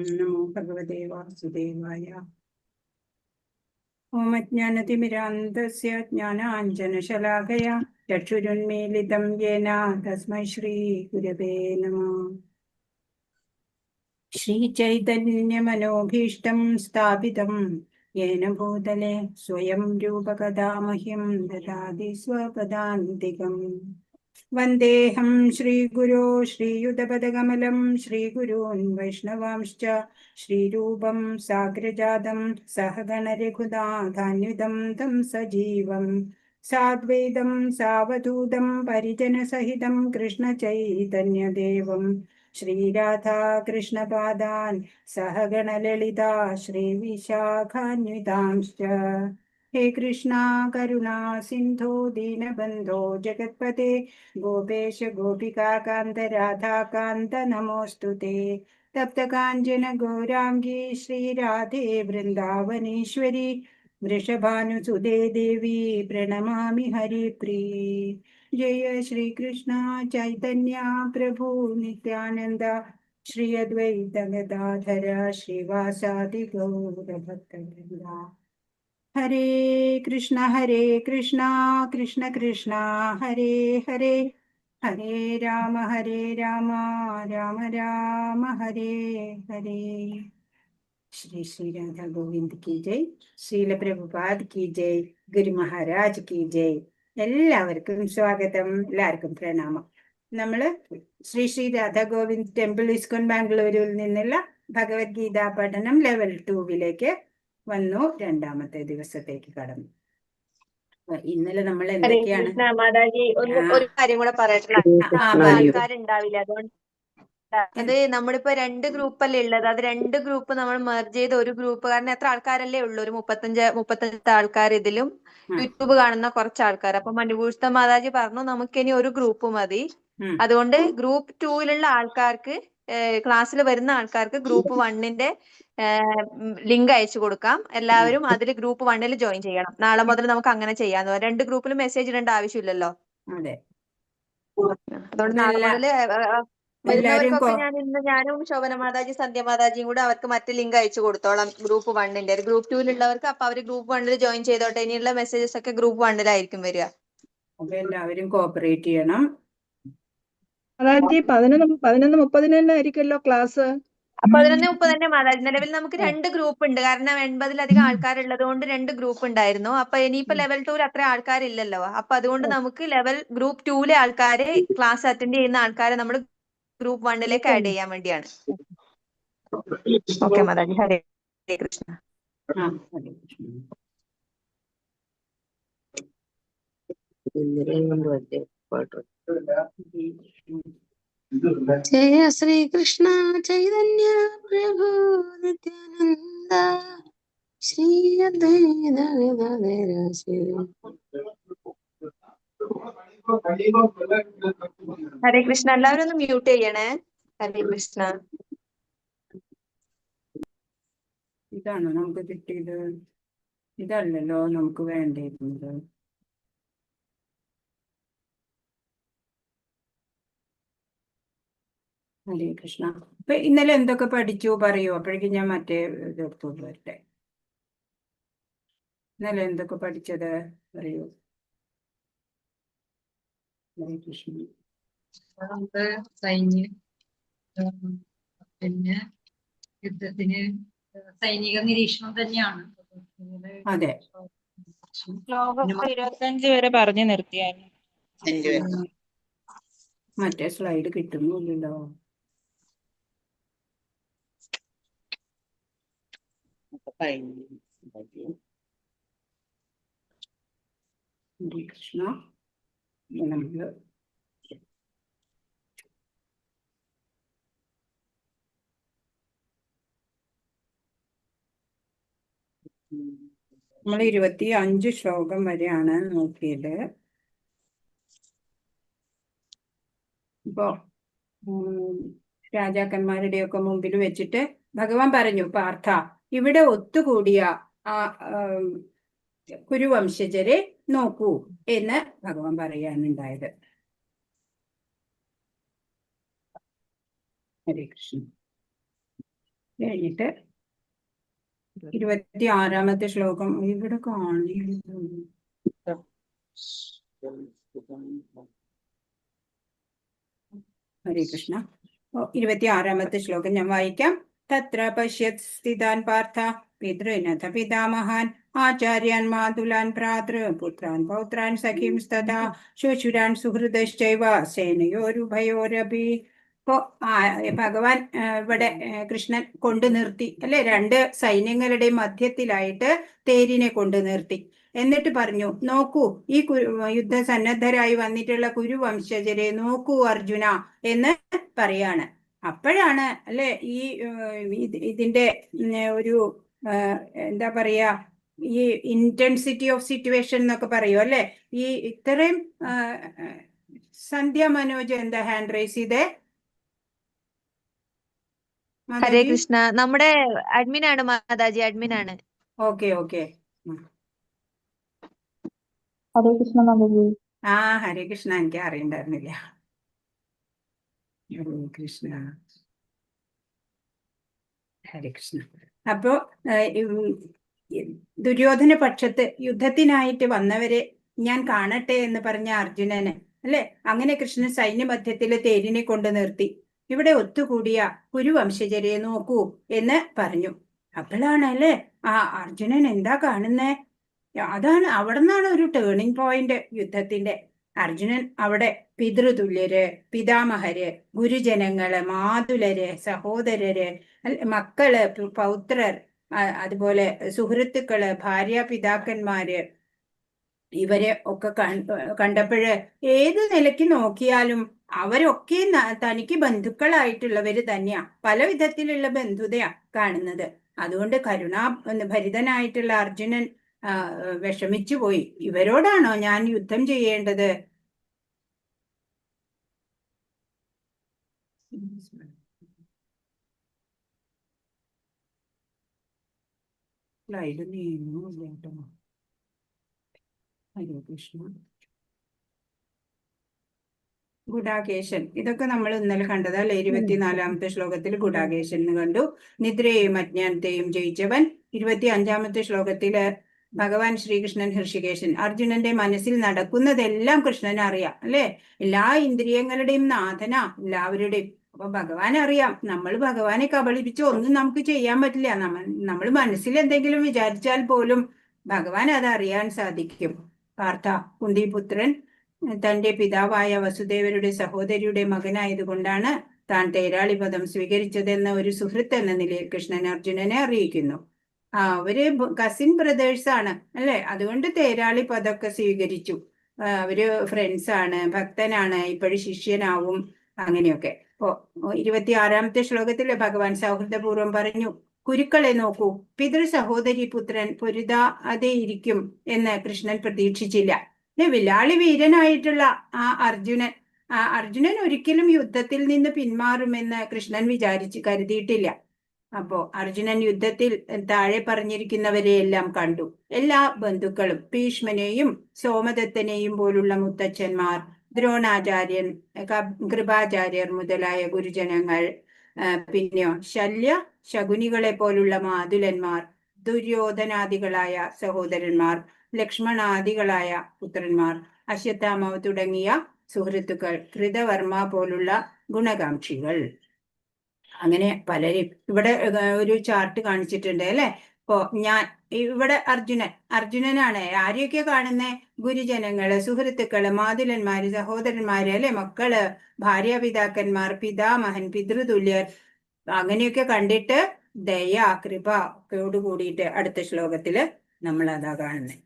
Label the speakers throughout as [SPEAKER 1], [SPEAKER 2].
[SPEAKER 1] നമോ ഭഗവതേ വാസുദേവായ. ഓം അജ്ഞാനതിമിരാന്ധസ്യ ജ്ഞാനാഞ്ജനശലാകയാ ചക്ഷുരുന്മീലിതം യേന തസ്മൈ ശ്രീ ഗുരവേ നമഃ. ശ്രീചൈതന്യമനോഭീഷ്ടം സ്ഥാപിതം യേന ഭൂതലെ സ്വയം രൂപകഥാ മഹ്യം ദദാതി സ്വപദാന്തികം. വന്ദേഹം ശ്രീഗുരോ ശ്രീയുതപദകമലം ശ്രീഗുരൂൻ വൈഷ്ണവാംശ്ച ശ്രീരൂപം സാഗ്രജാതം സഹഗണരഘുനാഥാന്വിതം തം സജീവം സാദ്വൈതം സാവധൂതം പരിജനസഹിതം കൃഷ്ണചൈതന്യദേവം ശ്രീരാധാകൃഷ്ണപാദാൻ സഹഗണലളിതാ ശ്രീവിശാഖാന്വിതാംശ്ച. ഹേ കൃഷ്ണ കരുണാ സിന്ധോ ദീനബന്ധോ ജഗത്പതേ ഗോപേശ ഗോപികാകാന്ത രാധാകാന്ത നമോസ്തുതേ. തപ്തകാഞ്ചന ഗൗരാംഗി ശ്രീരാധേ വൃന്ദാവനേശ്വരി വൃഷഭാനുസുതേ ദേവി പ്രണമാമി ഹരിപ്രിയേ. ജയ ശ്രീകൃഷ്ണ ചൈതന്യ പ്രഭു നിത്യാനന്ദ ശ്രീ അദ്വൈത ഗദാധര ശ്രീവാസാദി ഗൗരഭക്തവൃന്ദ. ഹരേ കൃഷ്ണ ഹരേ കൃഷ്ണ കൃഷ്ണ കൃഷ്ണ ഹരേ ഹരേ, ഹരേ രാമ ഹരേ രാമ രാമ രാമ ഹരേ ഹരേ. ശ്രീ ശ്രീ രാധാ ഗോവിന്ദ് കി ജയ്, ശ്രീല പ്രഭുപാദ് കി ജയ്, ഗുരു മഹാരാജ് കി ജയ്. എല്ലാവർക്കും സ്വാഗതം, എല്ലാവർക്കും പ്രണാമം. നമ്മള് ശ്രീ ശ്രീ രാധാ ഗോവിന്ദ് ടെമ്പിൾ ഇസ്കോൺ ബാംഗ്ലൂരിൽ നിന്നുള്ള ഭഗവത്ഗീത പഠനം ലെവൽ 2-വിലേക്ക് വന്നു, രണ്ടാമത്തെ ദിവസത്തേക്ക് കടന്നു. ഇന്നലെ നമ്മൾ
[SPEAKER 2] ഹരേ
[SPEAKER 1] എന്തൊക്കെയാണ്
[SPEAKER 2] കൃഷ്ണ മാതാജി, ഒന്ന് ഒരു കാര്യം കൂടെ പറയട്ടെ.
[SPEAKER 1] പറയൂ.
[SPEAKER 2] ആൾക്കാരുണ്ടാവില്ല, അതുകൊണ്ട് അത് നമ്മളിപ്പോ 2 ഗ്രൂപ്പല്ലേ ഉള്ളത്, അത് 2 ഗ്രൂപ്പ് നമ്മൾ മെർജ് ചെയ്ത് ഒരു ഗ്രൂപ്പ്, കാരണം എത്ര ആൾക്കാരല്ലേ ഉള്ളൂ, ഒരു 35 ആൾക്കാർ ഇതിലും യൂട്യൂബ് കാണുന്ന കുറച്ച് ആൾക്കാർ. അപ്പൊ മനുഭൂഷണ മാതാജി പറഞ്ഞു നമുക്കിനി ഒരു ഗ്രൂപ്പ് മതി, അതുകൊണ്ട് ഗ്രൂപ്പ് 2-ലുള്ള ആൾക്കാർക്ക്, ക്ലാസ്സിൽ വരുന്ന ആൾക്കാർക്ക് ഗ്രൂപ്പ് 1-ന്റെ ലിങ്ക് അയച്ചു കൊടുക്കാം. എല്ലാവരും അതിൽ ഗ്രൂപ്പ് 1-ൽ ജോയിൻ ചെയ്യണം. നാളെ മുതൽ നമുക്ക് അങ്ങനെ ചെയ്യാന്ന്. 2 ഗ്രൂപ്പിലും മെസ്സേജ് ഇടേണ്ട ആവശ്യമില്ലല്ലോ.
[SPEAKER 1] അതെ,
[SPEAKER 2] അതുകൊണ്ട് നാളെ മുതൽ വരുന്നവർക്കൊക്കെ ഞാൻ ഇന്ന് ഞാനും ശോഭന മാതാജി സന്ധ്യ മാതാജിയും കൂടെ അവർക്ക് മറ്റു ലിങ്ക് അയച്ചു കൊടുത്തോളാം ഗ്രൂപ്പ് 1-ന്റെ. ഗ്രൂപ്പ് 2-ലുള്ളവർക്ക് അപ്പൊ അവര് ഗ്രൂപ്പ് 1-ൽ ജോയിൻ ചെയ്തോട്ടെ. ഇനിയുള്ള മെസ്സേജസ് ഒക്കെ ഗ്രൂപ്പ് 1-ലായിരിക്കും വരിക.
[SPEAKER 1] അപ്പൊ എല്ലാവരും കോപ്പറേറ്റ് ചെയ്യണം.
[SPEAKER 3] മാതാജി 11:30 തന്നെ ആയിരിക്കുമല്ലോ ക്ലാസ്?
[SPEAKER 2] 11:30 തന്നെ മാതാജി. നിലവിൽ നമുക്ക് 2 ഗ്രൂപ്പ് ഉണ്ട്, കാരണം 80-ലധികം ആൾക്കാരുള്ളത് കൊണ്ട് 2 ഗ്രൂപ്പ് ഉണ്ടായിരുന്നു. അപ്പൊ ഇനിയിപ്പോ ലെവൽ 2-ൽ അത്ര ആൾക്കാരില്ലല്ലോ. അപ്പൊ അതുകൊണ്ട് നമുക്ക് ലെവൽ ഗ്രൂപ്പ് 2-ലെ ആൾക്കാരെ, ക്ലാസ് അറ്റൻഡ് ചെയ്യുന്ന ആൾക്കാരെ നമ്മൾ ഗ്രൂപ്പ് 1-ലേക്ക് ആഡ് ചെയ്യാൻ വേണ്ടിയാണ്. ഓക്കെ മാതാജി, ഹരേ കൃഷ്ണ.
[SPEAKER 1] ഹരേ കൃഷ്ണ.
[SPEAKER 4] ജയ ശ്രീകൃഷ്ണ ചൈതന്യ പ്രഭു നിത്യാനന്ദ ശ്രീ അദ്വൈത ഗദാധര ശ്രീ.
[SPEAKER 2] ഹരേ കൃഷ്ണ. എല്ലാവരും ഒന്ന് മ്യൂട്ട് ചെയ്യണേ. ഹരേ കൃഷ്ണ.
[SPEAKER 1] ഇതാണോ നമുക്ക് കിട്ടിയത്? ഇതല്ലല്ലോ നമുക്ക് വേണ്ടിയിരുന്നത്. ഹരേ കൃഷ്ണ. അപ്പൊ ഇന്നലെ എന്തൊക്കെ പഠിച്ചു പറയൂ, അപ്പോഴേക്കും ഞാൻ മറ്റേ ഇത് എടുത്തോണ്ട് വരട്ടെ. ഇന്നലെ എന്തൊക്കെ പഠിച്ചത് പറയൂ. ഹരേ കൃഷ്ണ.
[SPEAKER 5] സൈന്യ പിന്നെ യുദ്ധത്തിന് സൈനിക നിരീക്ഷണം തന്നെയാണ്.
[SPEAKER 1] അതെ,
[SPEAKER 6] ശ്ലോകം 25 വരെ പറഞ്ഞു നിർത്തിയായിരുന്നു.
[SPEAKER 1] മറ്റേ സ്ലൈഡ് കിട്ടുന്നില്ലല്ലോ. ഹരേ കൃഷ്ണ. നമ്മള് 25 ശ്ലോകം വരെയാണ് നോക്കിയത്. ഇപ്പോ രാജാക്കന്മാരുടെയൊക്കെ മുമ്പിൽ വെച്ചിട്ട് ഭഗവാൻ പറഞ്ഞു, പാർത്ഥ, ഇവിടെ ഒത്തുകൂടിയ ആ കുരുവംശജരെ നോക്കൂ എന്ന് ഭഗവാൻ പറയാനുണ്ടായത്. ഹരേ കൃഷ്ണ. കഴിഞ്ഞിട്ട് 26-ാമത്തെ ശ്ലോകം ഇവിടെ കാണില്ല. ഹരേ കൃഷ്ണ. 26-ാമത്തെ ശ്ലോകം ഞാൻ വായിക്കാം. തത്ര പശ്യത് സ്ഥിതാൻ പാർത്ഥ പിതൃനഥ പിതാമഹാൻ ആചാര്യാൻ മാതുലാൻ ഭ്രാതൃ പുത്രാൻ പൗത്രാൻ സഖീംസ്തഥാ ശ്വശുരാൻ സുഹൃദശ്ചൈവ സേനയോരുഭയോരപി. ഇപ്പോ ഭഗവാൻ ഇവിടെ കൃഷ്ണൻ കൊണ്ടു നിർത്തി അല്ലെ, രണ്ട് സൈന്യങ്ങളുടെ മധ്യത്തിലായിട്ട് തേരിനെ കൊണ്ടു നിർത്തി. എന്നിട്ട് പറഞ്ഞു, നോക്കൂ ഈ യുദ്ധസന്നദ്ധരായി വന്നിട്ടുള്ള കുരുവംശജരെ നോക്കൂ അർജുന എന്ന് പറയാണ്. അപ്പോഴാണ് അല്ലെ ഈ ഇതിന്റെ ഒരു എന്താ പറയാ, ഈ ഇന്റൻസിറ്റി ഓഫ് സിറ്റുവേഷൻ എന്നൊക്കെ പറയൂ അല്ലെ. ഈ ഇത്രയും സന്ധ്യ മനോജ് എന്താ ഹാൻഡ് റൈസ് ചെയ്തേ?
[SPEAKER 2] ഹരേ കൃഷ്ണ. നമ്മുടെ അഡ്മിൻ ആണ് മാതാജി, അഡ്മിൻ ആണ്.
[SPEAKER 1] Okay okay.
[SPEAKER 7] ഹരേ കൃഷ്ണ മാതാജി.
[SPEAKER 1] ആ ഹരേ കൃഷ്ണ, എനിക്ക് അറിയണ്ടായിരുന്നില്ല. ഹരേ കൃഷ്ണ, ഹരേ കൃഷ്ണ. അപ്പോ ദുര്യോധന പക്ഷത്ത് യുദ്ധത്തിനായിട്ട് വന്നവരെ ഞാൻ കാണട്ടെ എന്ന് പറഞ്ഞ അർജുനന് അല്ലെ, അങ്ങനെ കൃഷ്ണൻ സൈന്യമധ്യത്തിലെ തേരിനെ കൊണ്ടു നിർത്തി. ഇവിടെ ഒത്തുകൂടിയ കുരുവംശജരെ നോക്കൂ എന്ന് പറഞ്ഞു. അപ്പോഴാണ് അല്ലെ ആ അർജുനൻ എന്താ കാണുന്നേ? അതാണ് അവിടെ നിന്നാണ് ഒരു ടേണിംഗ് പോയിന്റ് യുദ്ധത്തിന്റെ. അർജുനൻ അവിടെ പിതൃതുല്യര്, പിതാമഹര്, ഗുരുജനങ്ങള്, മാതുലര്, സഹോദരര്, മക്കള്, പൗത്രർ, അതുപോലെ സുഹൃത്തുക്കള്, ഭാര്യ പിതാക്കന്മാര്, ഇവരെ ഒക്കെ കണ്ടപ്പോഴ് ഏത് നിലയ്ക്ക് നോക്കിയാലും അവരൊക്കെ തനിക്ക് ബന്ധുക്കളായിട്ടുള്ളവര് തന്നെയാ. പല വിധത്തിലുള്ള ബന്ധുതയാ കാണുന്നത്. അതുകൊണ്ട് കരുണാ ഭരിതനായിട്ടുള്ള അർജുനൻ വിഷമിച്ചു പോയി. ഇവരോടാണോ ഞാൻ യുദ്ധം ചെയ്യേണ്ടത്? സ്ലൈഡ് നീങ്ങുന്നില്ല കേട്ടോ. ഹരേ കൃഷ്ണ. ഗുഡാകേശൻ, ഇതൊക്കെ നമ്മൾ ഇന്നലെ കണ്ടതല്ലേ? 24-ാമത്തെ ശ്ലോകത്തിൽ ഗുഡാകേശൻ എന്ന് കണ്ടു. നിദ്രയെയും അജ്ഞാനത്തെയും ജയിച്ചവൻ. 25-ാമത്തെ ശ്ലോകത്തില് ഭഗവാൻ ശ്രീകൃഷ്ണൻ ഹൃഷികേശൻ. അർജുനന്റെ മനസ്സിൽ നടക്കുന്നതെല്ലാം കൃഷ്ണൻ അറിയാം അല്ലെ? എല്ലാ ഇന്ദ്രിയങ്ങളുടെയും നാഥനാ എല്ലാവരുടെയും. അപ്പൊ ഭഗവാൻ അറിയാം. നമ്മൾ ഭഗവാനെ കബളിപ്പിച്ച് ഒന്നും നമുക്ക് ചെയ്യാൻ പറ്റില്ല. നമ്മൾ നമ്മൾ മനസ്സിൽ എന്തെങ്കിലും വിചാരിച്ചാൽ പോലും ഭഗവാൻ അത് അറിയാൻ സാധിക്കും. പാർത്ഥ, കുന്തിപുത്രൻ തന്റെ പിതാവായ വസുദേവരുടെ സഹോദരിയുടെ മകനായതുകൊണ്ടാണ് താൻ തേരാളിപദം സ്വീകരിച്ചതെന്ന ഒരു സുഹൃത്ത് എന്ന നിലയിൽ കൃഷ്ണൻ അർജുനനെ അറിയിക്കുന്നു. അവര് കസിൻ ബ്രദേഴ്സ് ആണ് അല്ലെ? അതുകൊണ്ട് തേരാളി പദമൊക്കെ സ്വീകരിച്ചു. അവര് ഫ്രണ്ട്സ് ആണ്, ഭക്തനാണ്, ഇപ്പോഴും ശിഷ്യനാവും, അങ്ങനെയൊക്കെ. അപ്പോ 26-ാമത്തെ ശ്ലോകത്തില് ഭഗവാൻ സൗഹൃദപൂർവ്വം പറഞ്ഞു, കുരുക്കളെ നോക്കൂ, പിതൃ സഹോദരി പുത്രൻ പൊരുതാതെ ഇരിക്കും എന്ന് കൃഷ്ണൻ പ്രതീക്ഷിച്ചില്ല. വില്ലാളി വീരനായിട്ടുള്ള ആ അർജുനൻ, അർജുനൻ ഒരിക്കലും യുദ്ധത്തിൽ നിന്ന് പിന്മാറുമെന്ന് കൃഷ്ണൻ വിചാരിച്ച് കരുതിയിട്ടില്ല. അപ്പോ അർജുനൻ യുദ്ധത്തിൽ താഴെ പറഞ്ഞിരിക്കുന്നവരെയെല്ലാം കണ്ടു. എല്ലാ ബന്ധുക്കളും, ഭീഷ്മനെയും സോമദത്തനെയും പോലുള്ള മുത്തച്ഛന്മാർ, ദ്രോണാചാര്യൻ, കൃപാചാര്യർ മുതലായ ഗുരുജനങ്ങൾ, പിന്നെയോ ശല്യ ശകുനികളെ പോലുള്ള മാതുലന്മാർ, ദുര്യോധനാദികളായ സഹോദരന്മാർ, ലക്ഷ്മണാദികളായ പുത്രന്മാർ, അശ്വത്ഥാമാവ് തുടങ്ങിയ സുഹൃത്തുക്കൾ, കൃതവർമ്മ പോലുള്ള ഗുണകാംക്ഷികൾ, അങ്ങനെ പലരും. ഇവിടെ ഒരു ചാർട്ട് കാണിച്ചിട്ടുണ്ട് അല്ലെ? അപ്പോ ഞാൻ ഇവിടെ അർജുനനാണ് ആരെയൊക്കെ കാണുന്നേ? ഗുരുജനങ്ങള്, സുഹൃത്തുക്കള്, മാതുലന്മാര്, സഹോദരന്മാര് അല്ലെ, മക്കള്, ഭാര്യാപിതാക്കന്മാർ, പിതാമഹൻ, പിതൃതുല്യർ, അങ്ങനെയൊക്കെ കണ്ടിട്ട് ദയ കൃപ ഒക്കെയോട് കൂടിയിട്ട് അടുത്ത ശ്ലോകത്തില് നമ്മൾ അതാ കാണുന്നത്.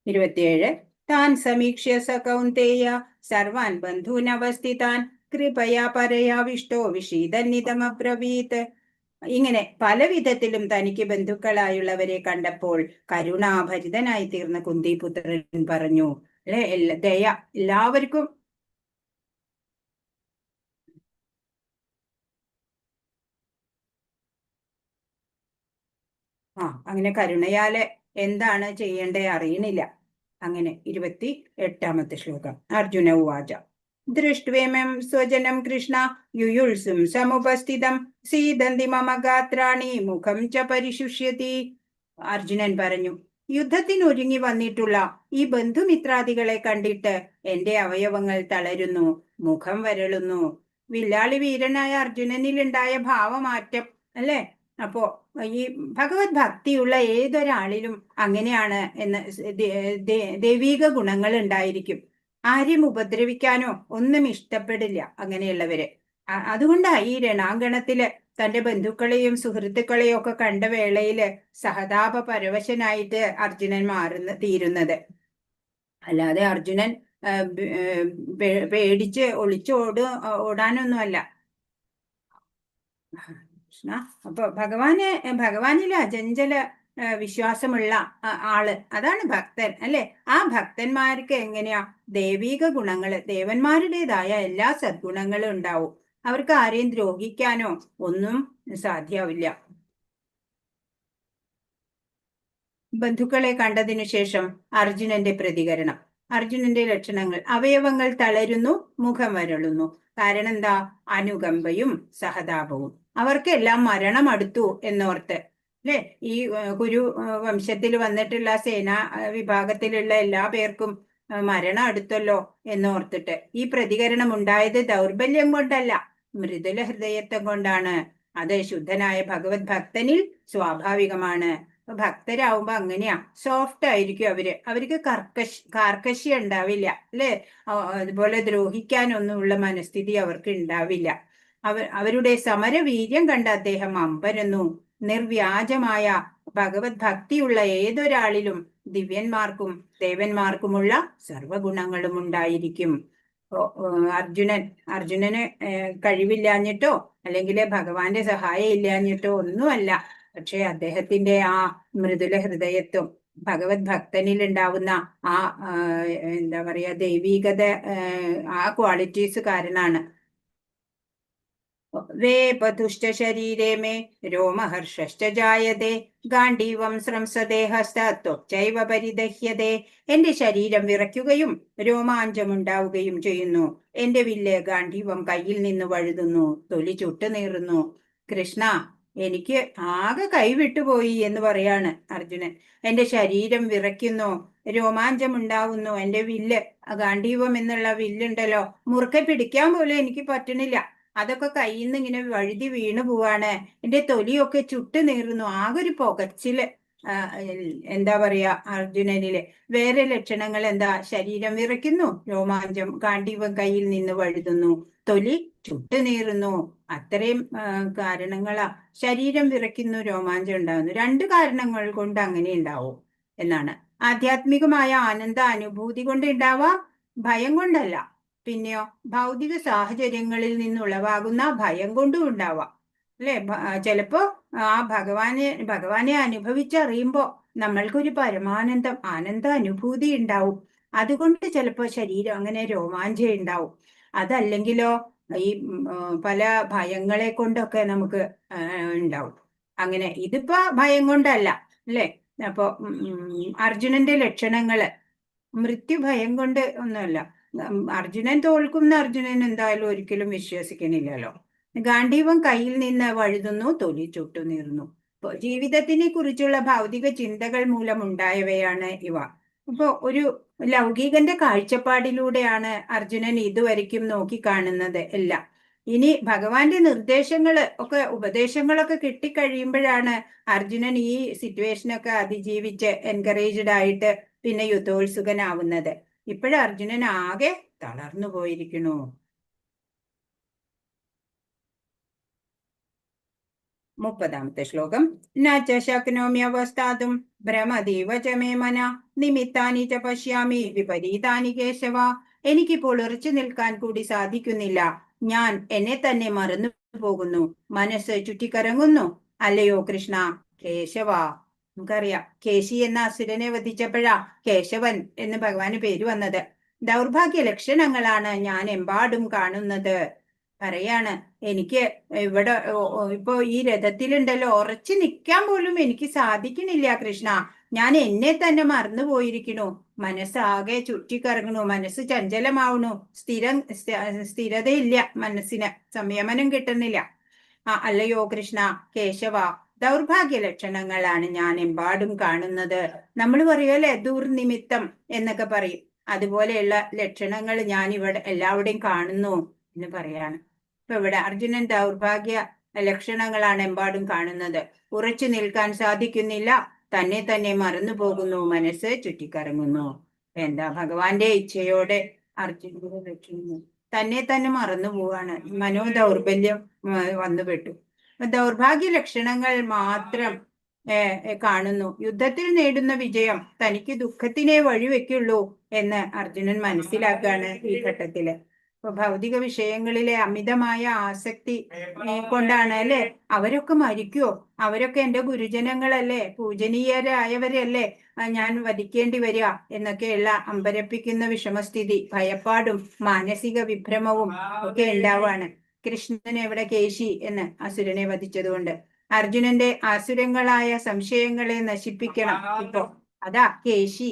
[SPEAKER 1] 27. താൻ സമീക്ഷ്യ സ കൗന്ദേയ സർവാൻ ബന്ധൂനവസ്ഥിതാൻ കൃപയാ പരയാ വിഷ്ടോ വിഷീദന്നിതമബ്രവീത്. ഇങ്ങനെ പല വിധത്തിലും തനിക്ക് ബന്ധുക്കളായുള്ളവരെ കണ്ടപ്പോൾ കരുണാഭരിതനായി തീർന്ന കുന്തിപുത്രൻ പറഞ്ഞു അല്ലെ, ദയ എല്ലാവർക്കും. അങ്ങനെ കരുണയാല് എന്താണ് ചെയ്യേണ്ടേ അറിയണില്ല. അങ്ങനെ 28-ാമത്തെ ശ്ലോകം. അർജുന ഉവാച. ദൃഷ്ട്വേമം സ്വജനം കൃഷ്ണ യുയുത്സും സമുപസ്ഥിതം സീദന്തി മമ ഗാത്രാണി മുഖം ച പരിശുഷ്യതി. അർജുനൻ പറഞ്ഞു, യുദ്ധത്തിനൊരുങ്ങി വന്നിട്ടുള്ള ഈ ബന്ധുമിത്രാദികളെ കണ്ടിട്ട് എന്റെ അവയവങ്ങൾ തളരുന്നു, മുഖം വരളുന്നു. വില്ലാളി വീരനായ അർജുനനിലുണ്ടായ ഭാവമാറ്റം അല്ലെ? അപ്പോ ഈ ഭഗവത് ഭക്തിയുള്ള ഏതൊരാളിലും അങ്ങനെയാണ് എന്ന് ദൈവീക ഗുണങ്ങൾ ഉണ്ടായിരിക്കും. ആരെയും ഉപദ്രവിക്കാനോ ഒന്നും ഇഷ്ടപ്പെടില്ല അങ്ങനെയുള്ളവര്. അതുകൊണ്ടാ ഈ രണാങ്കണത്തില് തന്റെ ബന്ധുക്കളെയും സുഹൃത്തുക്കളെയും ഒക്കെ കണ്ട വേളയില് സഹതാപ പരവശനായിട്ട് അർജുനൻ തീരുന്നത്. അല്ലാതെ അർജുനൻ പേടിച്ച് ഒളിച്ചോട് ഓടാനൊന്നുമല്ല. കൃഷ്ണ, അപ്പൊ ഭഗവാനിൽ അചഞ്ചല വിശ്വാസമുള്ള ആള്, അതാണ് ഭക്തൻ അല്ലെ? ആ ഭക്തന്മാർക്ക് എങ്ങനെയാ ദൈവീക ഗുണങ്ങള്, ദേവന്മാരുടേതായ എല്ലാ സദ്ഗുണങ്ങളും ഉണ്ടാവും. അവർക്ക് ആരെയും ദ്രോഹിക്കാനോ ഒന്നും സാധ്യാവില്ല. ബന്ധുക്കളെ കണ്ടതിനു ശേഷം അർജുനന്റെ പ്രതികരണം, അർജുനന്റെ ലക്ഷണങ്ങൾ: അവയവങ്ങൾ തളരുന്നു, മുഖം വരളുന്നു. കാരണം എന്താ? അനുകമ്പയും സഹതാപവും. അവർക്കെല്ലാം മരണം അടുത്തു എന്നോർത്ത് അല്ലെ? ഈ കുരു വംശത്തിൽ വന്നിട്ടുള്ള സേനാ വിഭാഗത്തിലുള്ള എല്ലാ പേർക്കും മരണം അടുത്തല്ലോ എന്നോർത്തിട്ട് ഈ പ്രതികരണം ഉണ്ടായത് ദൗർബല്യം കൊണ്ടല്ല, മൃദുല ഹൃദയത്വം കൊണ്ടാണ്. അത് ശുദ്ധനായ ഭഗവത് ഭക്തനിൽ സ്വാഭാവികമാണ്. ഭക്തരാകുമ്പോ അങ്ങനെയാ, സോഫ്റ്റ് ആയിരിക്കും അവര്. അവർക്ക് കാർക്കശ്യം ഉണ്ടാവില്ല അല്ലെ? അതുപോലെ ദ്രോഹിക്കാനൊന്നുമുള്ള മനസ്ഥിതി അവർക്ക് ഉണ്ടാവില്ല. അവരുടെ സമരവീര്യം കണ്ട അദ്ദേഹം അമ്പരന്നു. നിർവ്യാജമായ ഭഗവത് ഭക്തിയുള്ള ഏതൊരാളിലും ദിവ്യന്മാർക്കും ദേവന്മാർക്കുമുള്ള സർവഗുണങ്ങളും ഉണ്ടായിരിക്കും. അർജുനന് കഴിവില്ലാഞ്ഞിട്ടോ അല്ലെങ്കിൽ ഭഗവാന്റെ സഹായം ഇല്ലാഞ്ഞിട്ടോ ഒന്നുമല്ല. പക്ഷെ അദ്ദേഹത്തിന്റെ ആ മൃദുല ഹൃദയത്വം, ഭഗവത് ഭക്തനിൽ ഉണ്ടാവുന്ന ആ എന്താ പറയാ ദൈവീകത, ആ ക്വാളിറ്റീസ് കാരണാണ്. വേപതുശ്ച ശരീരേ മേ രോമഹർഷശ്ച ജായതേ ഗാണ്ഡീവം സ്രംസതേ ഹസ്തത്വക്ചൈവ പരിദഹ്യതേ. എന്റെ ശരീരം വിറയ്ക്കുകയും രോമാഞ്ചമുണ്ടാവുകയും ചെയ്യുന്നു. എന്റെ വില്ല് ഗാണ്ഡീവം കയ്യിൽ നിന്ന് വഴുതുന്നു, തൊലി ചുട്ടുനീറുന്നു. കൃഷ്ണ, എനിക്ക് ആകെ കൈവിട്ടുപോയി എന്ന് പറയാണ് അർജുനൻ. എന്റെ ശരീരം വിറയ്ക്കുന്നു, രോമാഞ്ചമുണ്ടാവുന്നു, എന്റെ വില്ല് ഗാണ്ഡീവം എന്നുള്ള വില്ലുണ്ടല്ലോ, മുറുക്കെ പിടിക്കാൻ പോലും എനിക്ക് പറ്റണില്ല. അതൊക്കെ കയ്യിൽ നിന്ന് ഇങ്ങനെ വഴുതി വീണു പോവാണ്. എന്റെ തൊലിയൊക്കെ ചുട്ടു നീറുന്നു. ആകെ ഒരു പുകച്ചില്. എന്താ പറയാ അർജുനനില് വേറെ ലക്ഷണങ്ങൾ എന്താ? ശരീരം വിറയ്ക്കുന്നു, രോമാഞ്ചം, ഗാണ്ഡീവം കയ്യിൽ നിന്ന് വഴുതുന്നു, തൊലി ചുട്ടുനീറുന്നു. അത്രയും കാരണങ്ങളാ. ശരീരം വിറയ്ക്കുന്നു, രോമാഞ്ചം ഉണ്ടാകുന്നു. രണ്ട് കാരണങ്ങൾ കൊണ്ട് അങ്ങനെ ഉണ്ടാവും എന്നാണ്. ആധ്യാത്മികമായ ആനന്ദ അനുഭൂതി കൊണ്ട് ഉണ്ടാവാം, ഭയം കൊണ്ടല്ല. പിന്നെയോ ഭൗതിക സാഹചര്യങ്ങളിൽ നിന്നുളവാകുന്ന ഭയം കൊണ്ടും ഉണ്ടാവാം അല്ലെ? ചിലപ്പോ ആ ഭഗവാനെ ഭഗവാനെ അനുഭവിച്ചറിയുമ്പോ നമ്മൾക്കൊരു പരമാനന്ദം, ആനന്ദ അനുഭൂതി ഉണ്ടാവും. അതുകൊണ്ട് ചിലപ്പോ ശരീരം അങ്ങനെ രോമാഞ്ചം ഉണ്ടാവും. അതല്ലെങ്കിലോ ഈ പല ഭയങ്ങളെ കൊണ്ടൊക്കെ നമുക്ക് ഉണ്ടാവും. അങ്ങനെ ഇതിപ്പോ ഭയം കൊണ്ടല്ല അല്ലെ? അപ്പൊ അർജുനന്റെ ലക്ഷണങ്ങള് മൃത്യുഭയം കൊണ്ട് ഒന്നുമല്ല. അർജുനൻ തോൽക്കുന്ന അർജുനൻ എന്തായാലും ഒരിക്കലും വിശ്വസിക്കണില്ലല്ലോ. ഗാണ്ഡീവം കയ്യിൽ നിന്ന് വഴുതുന്നു, തൊലി ചുട്ടുനീറുന്നു. ജീവിതത്തിനെ കുറിച്ചുള്ള ഭൗതിക ചിന്തകൾ മൂലമുണ്ടായവയാണ് ഇവ. അപ്പോ ഒരു ലൗകികന്റെ കാഴ്ചപ്പാടിലൂടെയാണ് അർജുനൻ ഇതുവരയ്ക്കും നോക്കിക്കാണുന്നത് എല്ലാം. ഇനി ഭഗവാന്റെ നിർദ്ദേശങ്ങള് ഒക്കെ ഉപദേശങ്ങളൊക്കെ കിട്ടിക്കഴിയുമ്പോഴാണ് അർജുനൻ ഈ സിറ്റുവേഷനൊക്കെ അതിജീവിച്ച് എൻകറേജ്ഡ് ആയിട്ട് പിന്നെ യുദ്ധോത്സുകനാവുന്നത്. ഇപ്പോഴും അർജുനൻ ആകെ തളർന്നു പോയിരിക്കണു. 30-ാമത്തെ ശ്ലോകം. ന ച ശക്നോമ്യവസ്ഥാതും ഭ്രമതീവ ച മേ മന നിമിത്താനി ച പശ്യാമി വിപരീതാനി കേശവ. എനിക്കിപ്പോൾ ഉറച്ചു നിൽക്കാൻ കൂടി സാധിക്കുന്നില്ല. ഞാൻ എന്നെ തന്നെ മറന്നു പോകുന്നു. മനസ്സ് ചുറ്റിക്കറങ്ങുന്നു. അല്ലയോ കൃഷ്ണ, കേശവ. നമുക്കറിയാം, കേശി എന്ന അസുരനെ വധിച്ചപ്പോഴാ കേശവൻ എന്ന് ഭഗവാന് പേര് വന്നത്. ദൗർഭാഗ്യ ലക്ഷണങ്ങളാണ് ഞാൻ എമ്പാടും കാണുന്നത്. പറയാണ്, എനിക്ക് ഇവിടെ ഇപ്പൊ ഈ രഥത്തിലുണ്ടല്ലോ ഉറച്ചു നിൽക്കാൻ പോലും എനിക്ക് സാധിക്കണില്ല കൃഷ്ണ. ഞാൻ എന്നെ തന്നെ മറന്നു പോയിരിക്കണു. മനസ്സാകെ ചുറ്റിക്കറങ്ങണു, മനസ്സ് ചഞ്ചലമാവണു, സ്ഥിരതയില്ല, മനസ്സിന് സംയമനം കിട്ടുന്നില്ല. അല്ലയോ കൃഷ്ണ, കേശവ, ദൗർഭാഗ്യ ലക്ഷണങ്ങളാണ് ഞാൻ എമ്പാടും കാണുന്നത്. നമ്മൾ പറയുമല്ലേ ദുർനിമിത്തം എന്നൊക്കെ പറയും. അതുപോലെയുള്ള ലക്ഷണങ്ങൾ ഞാൻ ഇവിടെ എല്ലാവിടെയും കാണുന്നു എന്ന് പറയാണ്. ഇപ്പൊ ഇവിടെ അർജുനൻ ദൗർഭാഗ്യ ലക്ഷണങ്ങളാണ് എമ്പാടും കാണുന്നത്. ഉറച്ചു നിൽക്കാൻ സാധിക്കുന്നില്ല, തന്നെ തന്നെ മറന്നു പോകുന്നു, മനസ്സ് ചുറ്റിക്കറങ്ങുന്നു. എന്താ ഭഗവാന്റെ ഇച്ഛയോടെ അർജുനന്റെ ലക്ഷണങ്ങൾ തന്നെ തന്നെ മറന്നു പോവാണ്. മനോദൗർബല്യം വന്നുപെട്ടു. ദൗർഭാഗ്യ ലക്ഷണങ്ങൾ മാത്രം കാണുന്നു. യുദ്ധത്തിൽ നേടുന്ന വിജയം തനിക്ക് ദുഃഖത്തിനെ വഴിവെക്കുള്ളൂ എന്ന് അർജുനൻ മനസ്സിലാക്കുകയാണ് ഈ ഘട്ടത്തില്. ഇപ്പൊ ഭൗതിക വിഷയങ്ങളിലെ അമിതമായ ആസക്തി കൊണ്ടാണ് അല്ലെ അവരൊക്കെ മരിക്കുവോ, അവരൊക്കെ എന്റെ ഗുരുജനങ്ങളല്ലേ, പൂജനീയരായവരല്ലേ, ഞാൻ വധിക്കേണ്ടി വരിക എന്നൊക്കെയുള്ള അമ്പരപ്പിക്കുന്ന വിഷമസ്ഥിതി, ഭയപ്പാടും മാനസിക വിഭ്രമവും ഒക്കെ ഉണ്ടാവാണ്. കൃഷ്ണനെ ഇവിടെ കേശി എന്ന് അസുരനെ വധിച്ചതുകൊണ്ട് അർജുനന്റെ ആസുരങ്ങളായ സംശയങ്ങളെ നശിപ്പിക്കണം. ഇപ്പോ അതാ കേശി,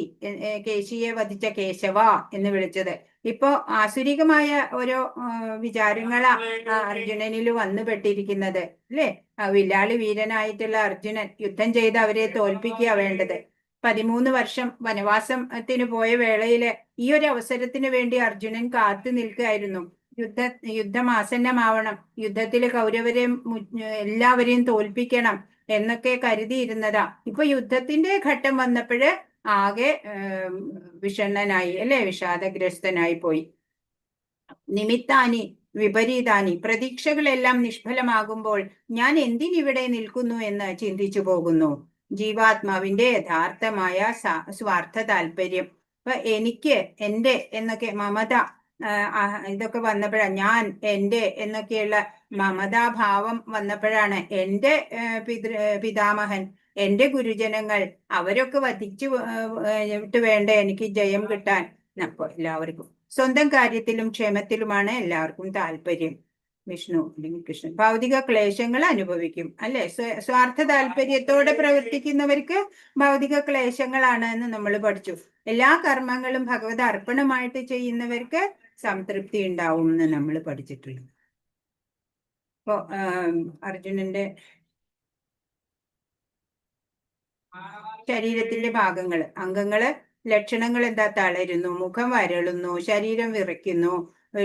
[SPEAKER 1] കേശിയെ വധിച്ച കേശവ എന്ന് വിളിച്ചത്. ഇപ്പോ ആസുരികമായ ഓരോ വിചാരങ്ങളാ അർജുനനിൽ വന്നു പെട്ടിരിക്കുന്നത് അല്ലേ? വില്ലാളി വീരനായിട്ടുള്ള അർജുനൻ യുദ്ധം ചെയ്ത് അവരെ തോൽപ്പിക്കുക വേണ്ടത്. 13 വർഷം വനവാസത്തിന് പോയ വേളയില് ഈ ഒരു അവസരത്തിന് വേണ്ടി അർജുനൻ കാത്തു നിൽക്കുകയായിരുന്നു. യുദ്ധം ആസന്നമാവണം, യുദ്ധത്തില് കൗരവരെയും എല്ലാവരെയും തോൽപ്പിക്കണം എന്നൊക്കെ കരുതിയിരുന്നതാ. ഇപ്പൊ യുദ്ധത്തിന്റെ ഘട്ടം വന്നപ്പോഴ് ആകെ വിഷണ്ണനായി അല്ലെ, വിഷാദഗ്രസ്തനായി പോയി. നിമിത്താനി വിപരീതാനി, പ്രതീക്ഷകളെല്ലാം നിഷ്ഫലമാകുമ്പോൾ ഞാൻ എന്തിനിവിടെ നിൽക്കുന്നു എന്ന് ചിന്തിച്ചു പോകുന്നു. ജീവാത്മാവിന്റെ യഥാർത്ഥമായ സ്വാർത്ഥ താല്പര്യം. അപ്പൊ എനിക്ക് എന്റെ എന്നൊക്കെ മമത ഇതൊക്കെ വന്നപ്പോഴാണ്, ഞാൻ എന്റെ എന്നൊക്കെയുള്ള മമതാഭാവം വന്നപ്പോഴാണ് എന്റെ പിതാമഹൻ, എന്റെ ഗുരുജനങ്ങൾ, അവരൊക്കെ വധിച്ചു വിട്ട് വേണ്ട എനിക്ക് ജയം കിട്ടാൻ. അപ്പൊ എല്ലാവർക്കും സ്വന്തം കാര്യത്തിലും ക്ഷേമത്തിലുമാണ് എല്ലാവർക്കും താല്പര്യം. വിഷ്ണു അല്ലെങ്കിൽ കൃഷ്ണൻ ഭൗതിക ക്ലേശങ്ങൾ അനുഭവിക്കും അല്ലെ? സ്വാർത്ഥ താല്പര്യത്തോടെ പ്രവർത്തിക്കുന്നവർക്ക് ഭൗതിക ക്ലേശങ്ങളാണ് എന്ന് നമ്മൾ പഠിച്ചു. എല്ലാ കർമ്മങ്ങളും ഭഗവത് അർപ്പണമായിട്ട് ചെയ്യുന്നവർക്ക് സംതൃപ്തി ഉണ്ടാവും എന്ന് നമ്മൾ പഠിച്ചിട്ടുണ്ട്. അപ്പോ അർജുനന്റെ ശരീരത്തിന്റെ ഭാഗങ്ങള്, അംഗങ്ങള്, ലക്ഷണങ്ങൾ എന്താ? തളരുന്നു, മുഖം വരളുന്നു, ശരീരം വിറയ്ക്കുന്നു,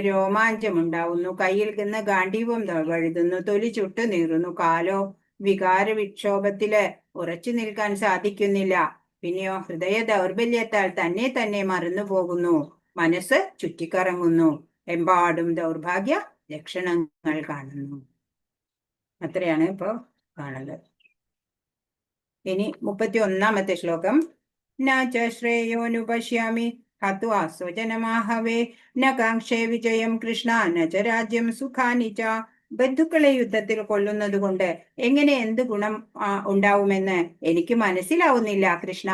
[SPEAKER 1] രോമാഞ്ചം ഉണ്ടാവുന്നു, കയ്യിൽ നിന്ന് ഗാണ്ഡീവം വഴുതുന്നു, തൊലി ചുട്ടു നീറുന്നു, കാലോ വികാര വിക്ഷോഭത്തില് ഉറച്ചു നിൽക്കാൻ സാധിക്കുന്നില്ല. പിന്നെയോ ഹൃദയ ദൗർബല്യത്താൽ തന്നെ തന്നെ മറന്നു പോകുന്നു, മനസ്സ് ചുറ്റിക്കറങ്ങുന്നു, എമ്പാടും ദൗർഭാഗ്യ ലക്ഷണങ്ങൾ കാണുന്നു. അത്രയാണ് ഇപ്പൊ കാണുന്നത്. ഇനി 31-ാമത്തെ ശ്ലോകം. ന ച ശ്രേയോനുപശ്യാമി ഹത്വാ സ്വജനമാഹവേ ന കാക്ഷേ വിജയം കൃഷ്ണ ന ച രാജ്യം സുഖാനി ച. ബന്ധുക്കളെ യുദ്ധത്തിൽ കൊല്ലുന്നത് കൊണ്ട് എങ്ങനെ എന്ത് ഗുണം ഉണ്ടാവുമെന്ന് എനിക്ക് മനസ്സിലാവുന്നില്ല കൃഷ്ണ.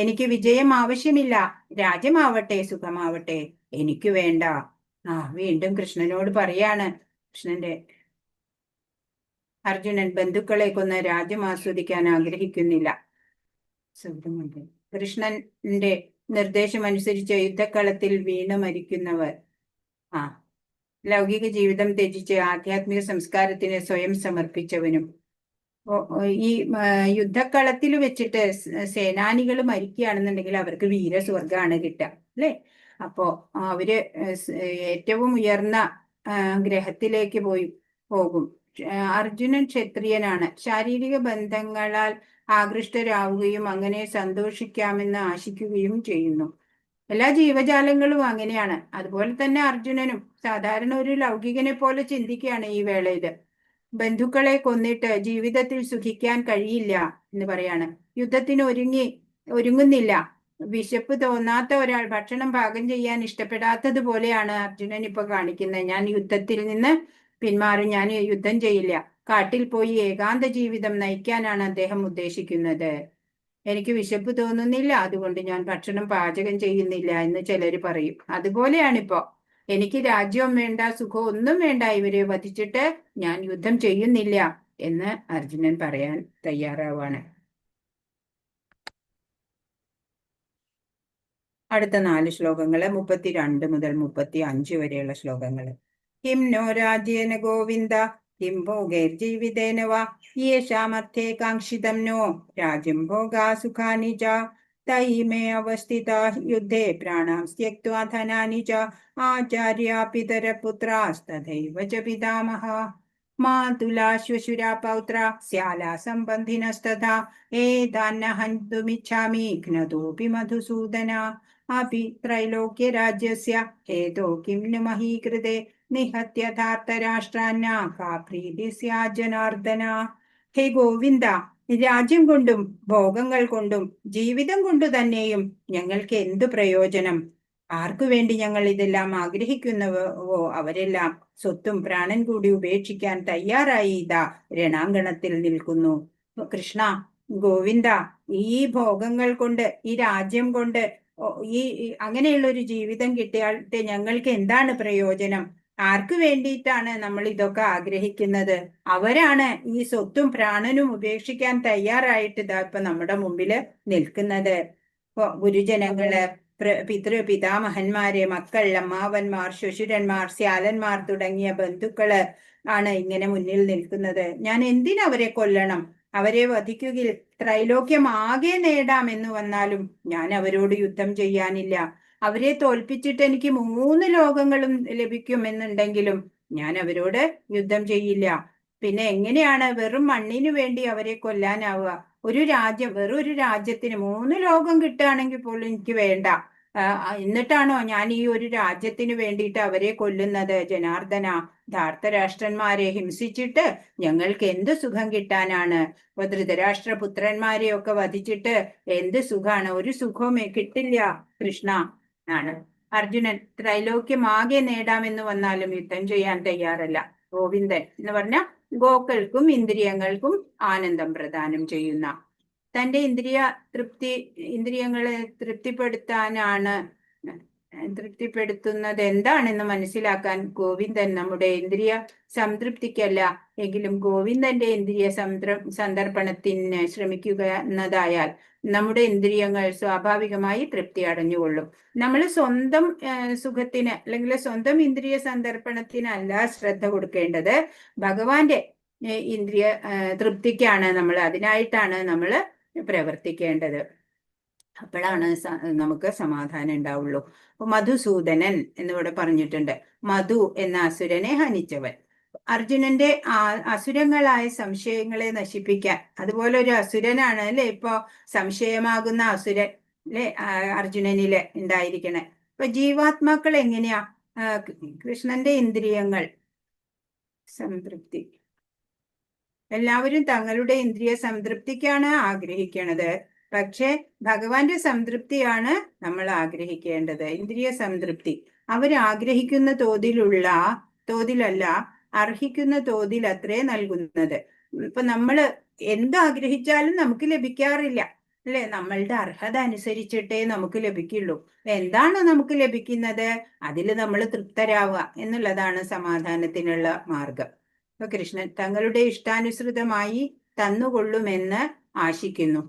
[SPEAKER 1] എനിക്ക് വിജയം ആവശ്യമില്ല, രാജ്യമാവട്ടെ സുഖമാവട്ടെ എനിക്ക് വേണ്ട. വീണ്ടും കൃഷ്ണനോട് പറയാണ്. കൃഷ്ണന്റെ അർജുനൻ ബന്ധുക്കളെ കൊന്ന് രാജ്യം ആസ്വദിക്കാൻ ആഗ്രഹിക്കുന്നില്ല. കൃഷ്ണന്റെ നിർദ്ദേശമനുസരിച്ച് യുദ്ധക്കളത്തിൽ വീണു മരിക്കുന്നവർ ലൗകിക ജീവിതം ത്യജിച്ച് ആധ്യാത്മിക സംസ്കാരത്തിന് സ്വയം സമർപ്പിച്ചവനും. ഈ യുദ്ധക്കളത്തിൽ വെച്ചിട്ട് സേനാനികൾ മരിക്കുകയാണെന്നുണ്ടെങ്കിൽ അവർക്ക് വീരസ്വർഗമാണ് കിട്ടുക അല്ലെ? അപ്പോ അവര് ഏറ്റവും ഉയർന്ന ഗ്രഹത്തിലേക്ക് പോകും. അർജുനൻ ക്ഷത്രിയനാണ്. ശാരീരിക ബന്ധങ്ങളാൽ ആകൃഷ്ടരാവുകയും അങ്ങനെ സന്തോഷിക്കാമെന്ന് ആശിക്കുകയും ചെയ്യുന്നു. എല്ലാ ജീവജാലങ്ങളും അങ്ങനെയാണ്. അതുപോലെ തന്നെ അർജുനനും സാധാരണ ഒരു ലൗകികനെ പോലെ ചിന്തിക്കുകയാണ് ഈ വേളയില്. ബന്ധുക്കളെ കൊന്നിട്ട് ജീവിതത്തിൽ സുഖിക്കാൻ കഴിയില്ല എന്ന് പറയാണ്. യുദ്ധത്തിന് ഒരുങ്ങുന്നില്ല. വിശപ്പ് തോന്നാത്ത ഒരാൾ ഭക്ഷണം പാകം ചെയ്യാൻ ഇഷ്ടപ്പെടാത്തതുപോലെയാണ് അർജുനൻ ഇപ്പൊ കാണിക്കുന്നത്. ഞാൻ യുദ്ധത്തിൽ നിന്ന് പിന്മാറും, ഞാൻ യുദ്ധം ചെയ്യില്ല. കാട്ടിൽ പോയി ഏകാന്ത ജീവിതം നയിക്കാനാണ് അദ്ദേഹം ഉദ്ദേശിക്കുന്നത്. എനിക്ക് വിശപ്പ് തോന്നുന്നില്ല, അതുകൊണ്ട് ഞാൻ ഭക്ഷണം പാചകം ചെയ്യുന്നില്ല എന്ന് ചിലര് പറയും. അതുപോലെയാണിപ്പോ എനിക്ക് രാജ്യവും വേണ്ട, സുഖവും ഒന്നും വേണ്ട, ഇവരെ വധിച്ചിട്ട് ഞാൻ യുദ്ധം ചെയ്യുന്നില്ല എന്ന് അർജുനൻ പറയാൻ തയ്യാറാവാണ്. അടുത്ത 4 ശ്ലോകങ്ങള് 32 മുതൽ 35 വരെയുള്ള ശ്ലോകങ്ങള്. കിം നോ രാജ്യേന ഗോവിന്ദ കിം ഭോഗൈർജീവിതേന വാ യേഷാമർത്ഥേ കാക്ഷിതം നോ രാജ്യം ഭോഗാ സുഖാനി ച തൈ മേ അവസ്ഥിതാ യുദ്ധേ പ്രാണാം ത്യക്ത്വാ ധനാനി ച ആചാര്യാ പിതരപുത്രാസ്തഥൈവ ച പിതാമഹ മാതുലാ ശ്വശുരാ പൗത്ര ശ്യാലാ സംബന്ധിനസ്തഥാ ഏതാന്ന ഹന്തുമിച്ഛാമി ഘ്നതോപി മധുസൂദന അപി ത്രൈലോക്യരാജ്യസ്യ ഹേതോ കിം നു മഹീകൃതേ നിഹത്യഥാർത്ഥരാഷ്ട്രാന്ന കാ പ്രീതി സ്യാ ജനാർദ്ദന. ഹേ ഗോവിന്ദ, രാജ്യം കൊണ്ടും ഭോഗങ്ങൾ കൊണ്ടും ജീവിതം കൊണ്ടു തന്നെയും ഞങ്ങൾക്ക് എന്തു പ്രയോജനം? ആർക്കു വേണ്ടി ഞങ്ങൾ ഇതെല്ലാം ആഗ്രഹിക്കുന്നുവോ അവരെല്ലാം സ്വത്തും പ്രാണൻ കൂടി ഉപേക്ഷിക്കാൻ തയ്യാറായി ഇതാ രണാങ്കണത്തിൽ നിൽക്കുന്നു. കൃഷ്ണ, ഗോവിന്ദ, ഈ ഭോഗങ്ങൾ കൊണ്ട്, ഈ രാജ്യം കൊണ്ട്, ഈ അങ്ങനെയുള്ള ഒരു ജീവിതം കിട്ടിയാൽ ഞങ്ങൾക്ക് എന്താണ് പ്രയോജനം? ആർക്കു വേണ്ടിയിട്ടാണ് നമ്മൾ ഇതൊക്കെ ആഗ്രഹിക്കുന്നത്? അവരാണ് ഈ സ്വത്തും പ്രാണനും ഉപേക്ഷിക്കാൻ തയ്യാറായിട്ട് ഇതാ ഇപ്പൊ നമ്മുടെ മുമ്പില് നിൽക്കുന്നത്. ഇപ്പൊ ഗുരുജനങ്ങള്, പിതൃ പിതാമഹന്മാര്, മക്കൾ, അമ്മാവന്മാർ, ശ്വശുരന്മാർ, സ്യാലന്മാർ തുടങ്ങിയ ബന്ധുക്കള് ആണ് ഇങ്ങനെ മുന്നിൽ നിൽക്കുന്നത്. ഞാൻ എന്തിനവരെ കൊല്ലണം? അവരെ വധിക്കുകിൽ ത്രൈലോക്യം ആകെ നേടാം എന്ന് വന്നാലും ഞാൻ അവരോട് യുദ്ധം ചെയ്യാനില്ല. അവരെ തോൽപ്പിച്ചിട്ട് എനിക്ക് 3 ലോകങ്ങളും ലഭിക്കുമെന്നുണ്ടെങ്കിലും ഞാൻ അവരോട് യുദ്ധം ചെയ്യില്ല. പിന്നെ എങ്ങനെയാണ് വെറും മണ്ണിനു വേണ്ടി അവരെ കൊല്ലാനാവുക? ഒരു രാജ്യം, വെറും ഒരു രാജ്യത്തിന് 3 ലോകം കിട്ടുകയാണെങ്കിൽ പോലും എനിക്ക് വേണ്ട. എന്നിട്ടാണോ ഞാൻ ഈ ഒരു രാജ്യത്തിന് വേണ്ടിയിട്ട് അവരെ കൊല്ലുന്നത്? ജനാർദ്ദന, ധാർത്തരാഷ്ട്രന്മാരെ ഹിംസിച്ചിട്ട് ഞങ്ങൾക്ക് എന്ത് സുഖം കിട്ടാനാണ്? ഇപ്പൊ ധൃതരാഷ്ട്രപുത്രന്മാരെയൊക്കെ വധിച്ചിട്ട് എന്ത് സുഖാണ്? ഒരു സുഖവും കിട്ടില്ല കൃഷ്ണ ആണ്. അർജുനൻ ത്രൈലോക്യമാകെ നേടാമെന്ന് വന്നാലും യുദ്ധം ചെയ്യാൻ തയ്യാറല്ല. ഗോവിന്ദൻ എന്ന് പറഞ്ഞ ഗോക്കൾക്കും ഇന്ദ്രിയങ്ങൾക്കും ആനന്ദം പ്രദാനം ചെയ്യുന്ന, തന്റെ ഇന്ദ്രിയങ്ങളെ തൃപ്തിപ്പെടുത്താനാണ് തൃപ്തിപ്പെടുത്തുന്നത് എന്താണെന്ന് മനസ്സിലാക്കാൻ ഗോവിന്ദൻ നമ്മുടെ ഇന്ദ്രിയ സംതൃപ്തിക്കല്ല എങ്കിലും ഗോവിന്ദന്റെ ഇന്ദ്രിയ സന്ദർപ്പണത്തിന് ശ്രമിക്കുക എന്നതായാൽ നമ്മുടെ ഇന്ദ്രിയങ്ങൾ സ്വാഭാവികമായി തൃപ്തി അടഞ്ഞുകൊള്ളും. നമ്മൾ സ്വന്തം സുഖത്തിന് അല്ലെങ്കിൽ സ്വന്തം ഇന്ദ്രിയ സന്ദർപ്പണത്തിനല്ല ശ്രദ്ധ കൊടുക്കേണ്ടത്, ഭഗവാന്റെ ഇന്ദ്രിയ തൃപ്തിക്കാണ് നമ്മൾ, അതിനായിട്ടാണ് നമ്മൾ പ്രവർത്തിക്കേണ്ടത്. അപ്പോഴാണ് നമുക്ക് സമാധാനം ഉണ്ടാവുള്ളൂ. അപ്പൊ മധുസൂദനൻ എന്നിവിടെ പറഞ്ഞിട്ടുണ്ട്. മധു എന്ന അസുരനെ ഹനിച്ചവൻ. അർജുനന്റെ അസുരങ്ങളായ സംശയങ്ങളെ നശിപ്പിക്കാൻ, അതുപോലെ ഒരു അസുരനാണ് അല്ലെ ഇപ്പൊ സംശയമാകുന്ന അസുരൻ അല്ലെ അർജുനനില് ഉണ്ടായിരിക്കണേ. അപ്പൊ ജീവാത്മാക്കൾ എങ്ങനെയാ കൃഷ്ണന്റെ ഇന്ദ്രിയങ്ങൾ സംതൃപ്തി, എല്ലാവരും തങ്ങളുടെ ഇന്ദ്രിയ സംതൃപ്തിക്കാണ് ആഗ്രഹിക്കണത്. പക്ഷെ ഭഗവാന്റെ സംതൃപ്തിയാണ് നമ്മൾ ആഗ്രഹിക്കേണ്ടത്. ഇന്ദ്രിയ സംതൃപ്തി അവരാഗ്രഹിക്കുന്ന തോതിലല്ല, അർഹിക്കുന്ന തോതിൽ അത്രേ നൽകുന്നത്. ഇപ്പൊ നമ്മള് എന്താഗ്രഹിച്ചാലും നമുക്ക് ലഭിക്കാറില്ല അല്ലെ? നമ്മളുടെ അർഹത അനുസരിച്ചിട്ടേ നമുക്ക് ലഭിക്കുള്ളൂ. എന്താണ് നമുക്ക് ലഭിക്കുന്നത് അതിൽ നമ്മൾ തൃപ്തരാവുക എന്നുള്ളതാണ് സമാധാനത്തിനുള്ള മാർഗം. അപ്പൊ കൃഷ്ണൻ തങ്ങളുടെ ഇഷ്ടാനുസൃതമായി തന്നുകൊള്ളുമെന്ന് ആശിക്കുന്നു.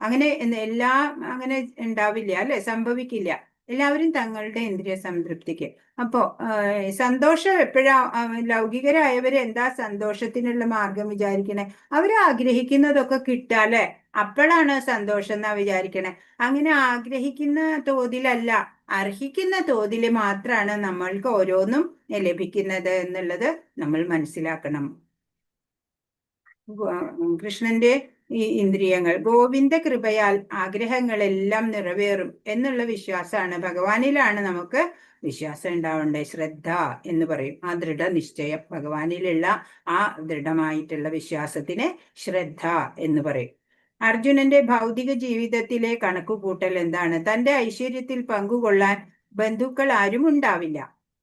[SPEAKER 1] അങ്ങനെ എല്ലാ അങ്ങനെ ഉണ്ടാവില്ല അല്ലെ? സംഭവിക്കില്ല. എല്ലാവരും തങ്ങളുടെ ഇന്ദ്രിയ സംതൃപ്തിക്ക്. അപ്പോ സന്തോഷം എപ്പോഴാ ലൗകികരായവര് എന്താ സന്തോഷത്തിനുള്ള മാർഗം വിചാരിക്കണേ? അവരാഗ്രഹിക്കുന്നതൊക്കെ കിട്ടാല്ലേ, അപ്പോഴാണ് സന്തോഷം എന്നാ വിചാരിക്കണേ. അങ്ങനെ ആഗ്രഹിക്കുന്ന തോതിലല്ല, അർഹിക്കുന്ന തോതിൽ മാത്രമാണ് നമ്മൾക്ക് ഓരോന്നും ലഭിക്കുന്നത് എന്നുള്ളത് നമ്മൾ മനസ്സിലാക്കണം. കൃഷ്ണന്റെ ഈ ഇന്ദ്രിയങ്ങൾ ഗോവിന്ദ കൃപയാൽ ആഗ്രഹങ്ങളെല്ലാം നിറവേറും എന്നുള്ള വിശ്വാസമാണ്. ഭഗവാനിലാണ് നമുക്ക് വിശ്വാസം ഉണ്ടാവേണ്ടത്. ശ്രദ്ധ എന്ന് പറയും. ആ ദൃഢനിശ്ചയം, ഭഗവാനിലുള്ള ആ ദൃഢമായിട്ടുള്ള വിശ്വാസത്തിനെ ശ്രദ്ധ എന്ന് പറയും. അർജുനന്റെ ഭൗതിക ജീവിതത്തിലെ കണക്കുകൂട്ടൽ എന്താണ്? തന്റെ ഐശ്വര്യത്തിൽ പങ്കുകൊള്ളാൻ ബന്ധുക്കൾ ആരും ഉണ്ടാവില്ല.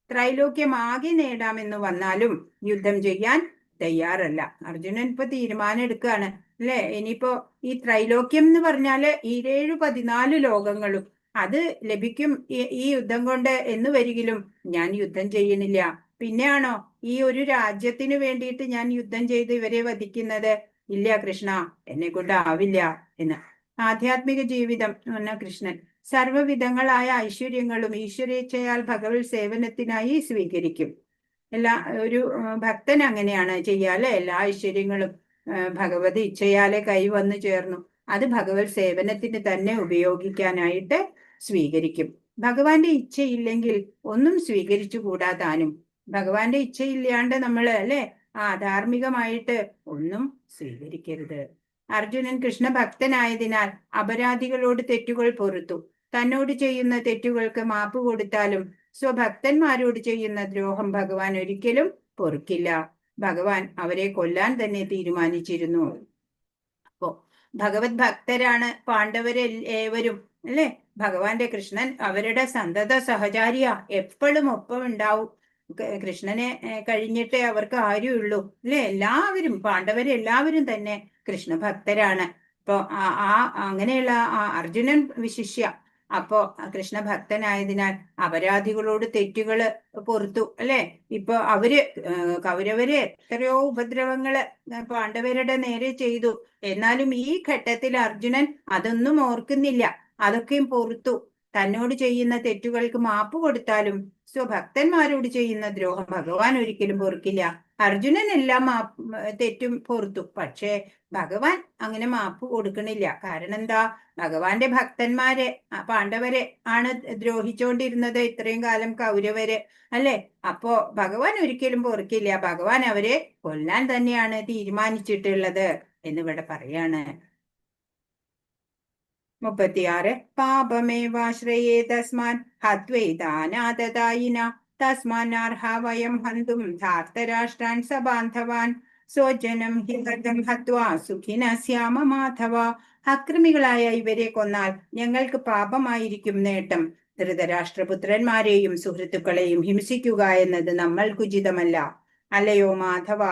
[SPEAKER 1] ത്രൈലോക്യം ആകെ നേടാമെന്ന് വന്നാലും യുദ്ധം ചെയ്യാൻ തയ്യാറല്ല. അർജുനൻ ഇപ്പൊ തീരുമാനം എടുക്കുകയാണ് അല്ലെ? ഇനിയിപ്പോ ഈ ത്രൈലോക്യം എന്ന് പറഞ്ഞാല് 7 14 ലോകങ്ങളും അത് ലഭിക്കും ഈ യുദ്ധം കൊണ്ട് എന്ന് വരികിലും ഞാൻ യുദ്ധം ചെയ്യണില്ല. പിന്നെയാണോ ഈ ഒരു രാജ്യത്തിന് വേണ്ടിയിട്ട് ഞാൻ യുദ്ധം ചെയ്ത് ഇവരെ വധിക്കുന്നത്? ഇല്ല കൃഷ്ണ, എന്നെ കൊണ്ട് ആവില്ല എന്ന്. ആധ്യാത്മിക ജീവിതം എന്ന് പറഞ്ഞാൽ കൃഷ്ണൻ സർവവിധങ്ങളായ ഐശ്വര്യങ്ങളും ഈശ്വരേച്ഛയാൽ ഭഗവത് സേവനത്തിനായി സ്വീകരിക്കും. എല്ലാ ഒരു ഭക്തൻ അങ്ങനെയാണ് ചെയ്യാല്ലേ? എല്ലാ ഐശ്വര്യങ്ങളും ഭഗവത് ഇച്ഛയാലെ കൈവന്നു ചേർന്നു, അത് ഭഗവത് സേവനത്തിന് തന്നെ ഉപയോഗിക്കാനായിട്ട് സ്വീകരിക്കും. ഭഗവാന്റെ ഇച്ഛയില്ലെങ്കിൽ ഒന്നും സ്വീകരിച്ചു കൂടാതാനും. ഭഗവാന്റെ ഇച്ഛയില്ലാണ്ട് നമ്മൾ അല്ലെ ധാർമ്മികമായിട്ട് ഒന്നും സ്വീകരിക്കരുത്. അർജുനൻ കൃഷ്ണ ഭക്തനായതിനാൽ അപരാധികളോട് തെറ്റുകൾ പൊറുത്തു. തന്നോട് ചെയ്യുന്ന തെറ്റുകൾക്ക് മാപ്പ് കൊടുത്താലും സ്വഭക്തന്മാരോട് ചെയ്യുന്ന ദ്രോഹം ഭഗവാൻ ഒരിക്കലും പൊറുക്കില്ല. ഭഗവാൻ അവരെ കൊല്ലാൻ തന്നെ തീരുമാനിച്ചിരുന്നു. അപ്പോ ഭഗവത് ഭക്തരാണ് പാണ്ഡവരെ ഏവരും അല്ലെ? ഭഗവാന്റെ കൃഷ്ണൻ അവരുടെ സന്തത സഹചാരിയാ, എപ്പോഴും ഒപ്പം ഉണ്ടാവും. കൃഷ്ണനെ കഴിഞ്ഞിട്ടേ അവർക്ക് ആരുള്ളൂ അല്ലെ? എല്ലാവരും പാണ്ഡവരെല്ലാവരും തന്നെ കൃഷ്ണ ഭക്തരാണ്. അപ്പൊ ആ ആ അങ്ങനെയുള്ള ആ അർജുനൻ വിശിഷ്യ അപ്പോ കൃഷ്ണ ഭക്തനായതിനാൽ അപരാധികളോട് തെറ്റുകള് പൊറുത്തു അല്ലെ? ഇപ്പൊ അവര് കൗരവര് എത്രയോ ഉപദ്രവങ്ങള് പാണ്ഡവരുടെ നേരെ ചെയ്തു. എന്നാലും ഈ ഘട്ടത്തിൽ അർജുനൻ അതൊന്നും ഓർക്കുന്നില്ല, അതൊക്കെയും പൊറുത്തു. തന്നോട് ചെയ്യുന്ന തെറ്റുകൾക്ക് മാപ്പ് കൊടുത്താലും സ്വഭക്തന്മാരോട് ചെയ്യുന്ന ദ്രോഹം ഭഗവാൻ ഒരിക്കലും പൊറുക്കില്ല. അർജുനൻ എല്ലാം തെറ്റും പൊറുത്തു, പക്ഷേ ഭഗവാൻ അങ്ങനെ മാപ്പ് കൊടുക്കണില്ല. കാരണം എന്താ? ഭഗവാന്റെ ഭക്തന്മാരെ പാണ്ഡവരെ ആണ് ദ്രോഹിച്ചോണ്ടിരുന്നത് ഇത്രയും കാലം കൗരവര് അല്ലെ? അപ്പോ ഭഗവാൻ ഒരിക്കലും പൊറുക്കില്ല. ഭഗവാൻ അവരെ കൊല്ലാൻ തന്നെയാണ് തീരുമാനിച്ചിട്ടുള്ളത് എന്നിവിടെ പറയാണ്. 36. പാപമേവാശ്രയേ തസ്മാൻ ഹത്വൈതാനാതതായിന തസ്മാനാർഹ വയം ഹന്തും ധാർത്തരാഷ്ട്രാൻ സബാന്ധവാൻ സ്വജനം he ഹതം ഹത്വാ സുഖിന ശ്യാമ മാധവ. അക്രമികളായ ഇവരെ കൊന്നാൽ ഞങ്ങൾക്ക് പാപമായിരിക്കും നേട്ടം. ധൃതരാഷ്ട്രപുത്രന്മാരെയും സുഹൃത്തുക്കളെയും ഹിംസിക്കുക എന്നത് നമ്മൾക്കുചിതമല്ല. അല്ലയോ മാധവ,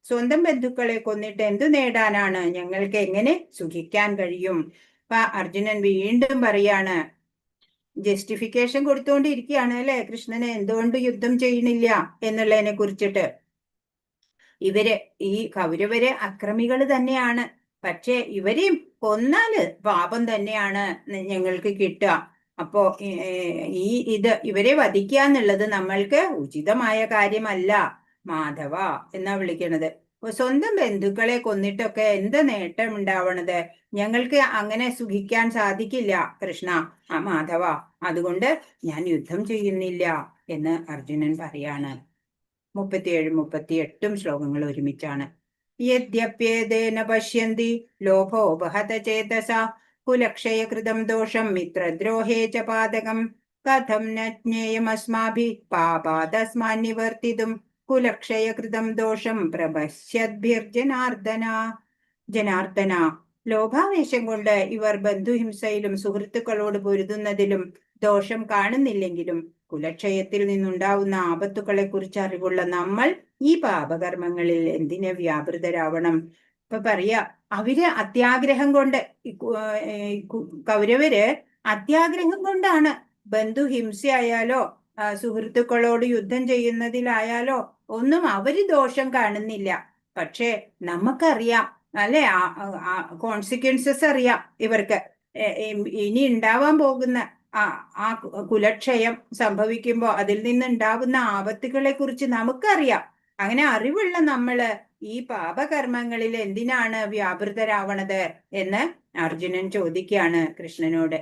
[SPEAKER 1] സ്വന്തം ബന്ധുക്കളെ കൊന്നിട്ട് എന്തു നേടാനാണ്? ഞങ്ങൾക്ക് എങ്ങനെ സുഖിക്കാൻ കഴിയും? അപ്പൊ അർജുനൻ വീണ്ടും പറയാണ്, ജസ്റ്റിഫിക്കേഷൻ കൊടുത്തുകൊണ്ടിരിക്കുകയാണ് അല്ലെ കൃഷ്ണനെ എന്തുകൊണ്ട് യുദ്ധം ചെയ്യണില്ല എന്നുള്ളതിനെ കുറിച്ചിട്ട്. ഇവര് ഈ കൗരവര് അക്രമികൾ തന്നെയാണ്, പക്ഷെ ഇവരെയും കൊന്നാല് പാപം തന്നെയാണ് ഞങ്ങൾക്ക് കിട്ടുക. അപ്പോ ഈ ഇത് ഇവരെ വധിക്കുക എന്നുള്ളത് നമ്മൾക്ക് ഉചിതമായ കാര്യമല്ല മാധവ എന്നാ വിളിക്കണത്. അപ്പൊ സ്വന്തം ബന്ധുക്കളെ കൊന്നിട്ടൊക്കെ എന്ത് നേട്ടം ഉണ്ടാവണത്? ഞങ്ങൾക്ക് അങ്ങനെ സുഖിക്കാൻ സാധിക്കില്ല കൃഷ്ണ, മാധവ. അതുകൊണ്ട് ഞാൻ യുദ്ധം ചെയ്യുന്നില്ല എന്ന് അർജുനൻ പറയാണ്. 37 38 ശ്ലോകങ്ങൾ ഒരുമിച്ചാണ്. യദ്യപ്യേതേന പശ്യന്തി ലോഭോപഹത ചേതസ കുലക്ഷയകൃതം ദോഷം മിത്രദ്രോഹേ ച പാതകം കഥം ന ജ്ഞേയമസ്മാഭിः പാപാദസ്മാൻ നിവർത്തിതും കുലക്ഷയകൃതം ദോഷം പ്രപശ്യദ്ഭിർജനാർദ്ദന. ജനാർദ്ദന, ലോഭാവേശം കൊണ്ട് ഇവർ ബന്ധുഹിംസയിലും സുഹൃത്തുക്കളോട് പൊരുതുന്നതിലും ദോഷം കാണുന്നില്ലെങ്കിലും കുലക്ഷയത്തിൽ നിന്നുണ്ടാവുന്ന ആപത്തുക്കളെ കുറിച്ച് അറിവുള്ള നമ്മൾ ഈ പാപകർമ്മങ്ങളിൽ എന്തിനെ വ്യാപൃതരാവണം? ഇപ്പൊ പറയാ, അവര് അത്യാഗ്രഹം കൊണ്ട്, കൗരവര് അത്യാഗ്രഹം കൊണ്ടാണ് ബന്ധുഹിംസയായാലോ സുഹൃത്തുക്കളോട് യുദ്ധം ചെയ്യുന്നതിലായാലോ ഒന്നും അവര് ദോഷം കാണുന്നില്ല. പക്ഷെ നമുക്കറിയാം അല്ലെ, കോൺസിക്വൻസസ് അറിയാം ഇവർക്ക്. ഇനി ഉണ്ടാവാൻ പോകുന്ന ആ ആ കുലക്ഷയം സംഭവിക്കുമ്പോ അതിൽ നിന്നുണ്ടാവുന്ന ആപത്തുകളെ കുറിച്ച് നമുക്കറിയാം. അങ്ങനെ അറിവുള്ള നമ്മള് ഈ പാപകർമ്മങ്ങളിൽ എന്തിനാണ് വ്യാപൃതരാവണത് എന്ന് അർജുനൻ ചോദിക്കുകയാണ് കൃഷ്ണനോട്.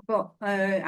[SPEAKER 1] അപ്പോ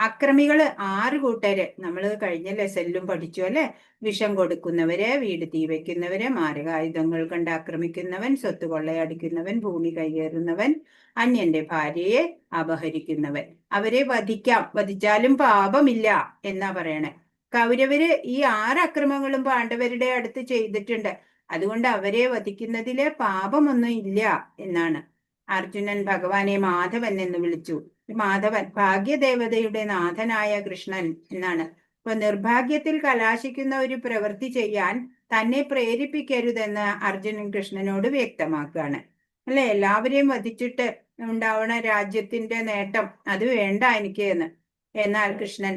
[SPEAKER 1] അക്രമികള് 6 കൂട്ടര് നമ്മള് കഴിഞ്ഞ ലെസണിലും പഠിച്ചു അല്ലെ? വിഷം കൊടുക്കുന്നവര്, വീട് തീ വെക്കുന്നവര്, മാരകായുധങ്ങൾ കൊണ്ട് ആക്രമിക്കുന്നവൻ, സ്വത്ത് കൊള്ളയടിക്കുന്നവൻ, ഭൂമി കയ്യേറുന്നവൻ, അന്യന്റെ ഭാര്യയെ അപഹരിക്കുന്നവൻ. അവരെ വധിക്കാം, വധിച്ചാലും പാപമില്ല എന്നാ പറയണേ. കൗരവര് ഈ 6 അക്രമങ്ങളും പാണ്ഡവരുടെ അടുത്ത് ചെയ്തിട്ടുണ്ട്. അതുകൊണ്ട് അവരെ വധിക്കുന്നതില് പാപമൊന്നും ഇല്ല എന്നാണ്. അർജുനൻ ഭഗവാനെ മാധവൻ എന്ന് വിളിച്ചു. മാധവൻ ഭാഗ്യദേവതയുടെ നാഥനായ കൃഷ്ണൻ എന്നാണ്. അപ്പൊ നിർഭാഗ്യത്തിൽ കലാശിക്കുന്ന ഒരു പ്രവൃത്തി ചെയ്യാൻ തന്നെ പ്രേരിപ്പിക്കരുതെന്ന് അർജുനൻ കൃഷ്ണനോട് വ്യക്തമാക്കുകയാണ് അല്ലെ? എല്ലാവരെയും വധിച്ചിട്ട് ഉണ്ടാവണ രാജ്യത്തിന്റെ നേട്ടം അത് വേണ്ട എനിക്ക് എന്ന്. എന്നാൽ കൃഷ്ണൻ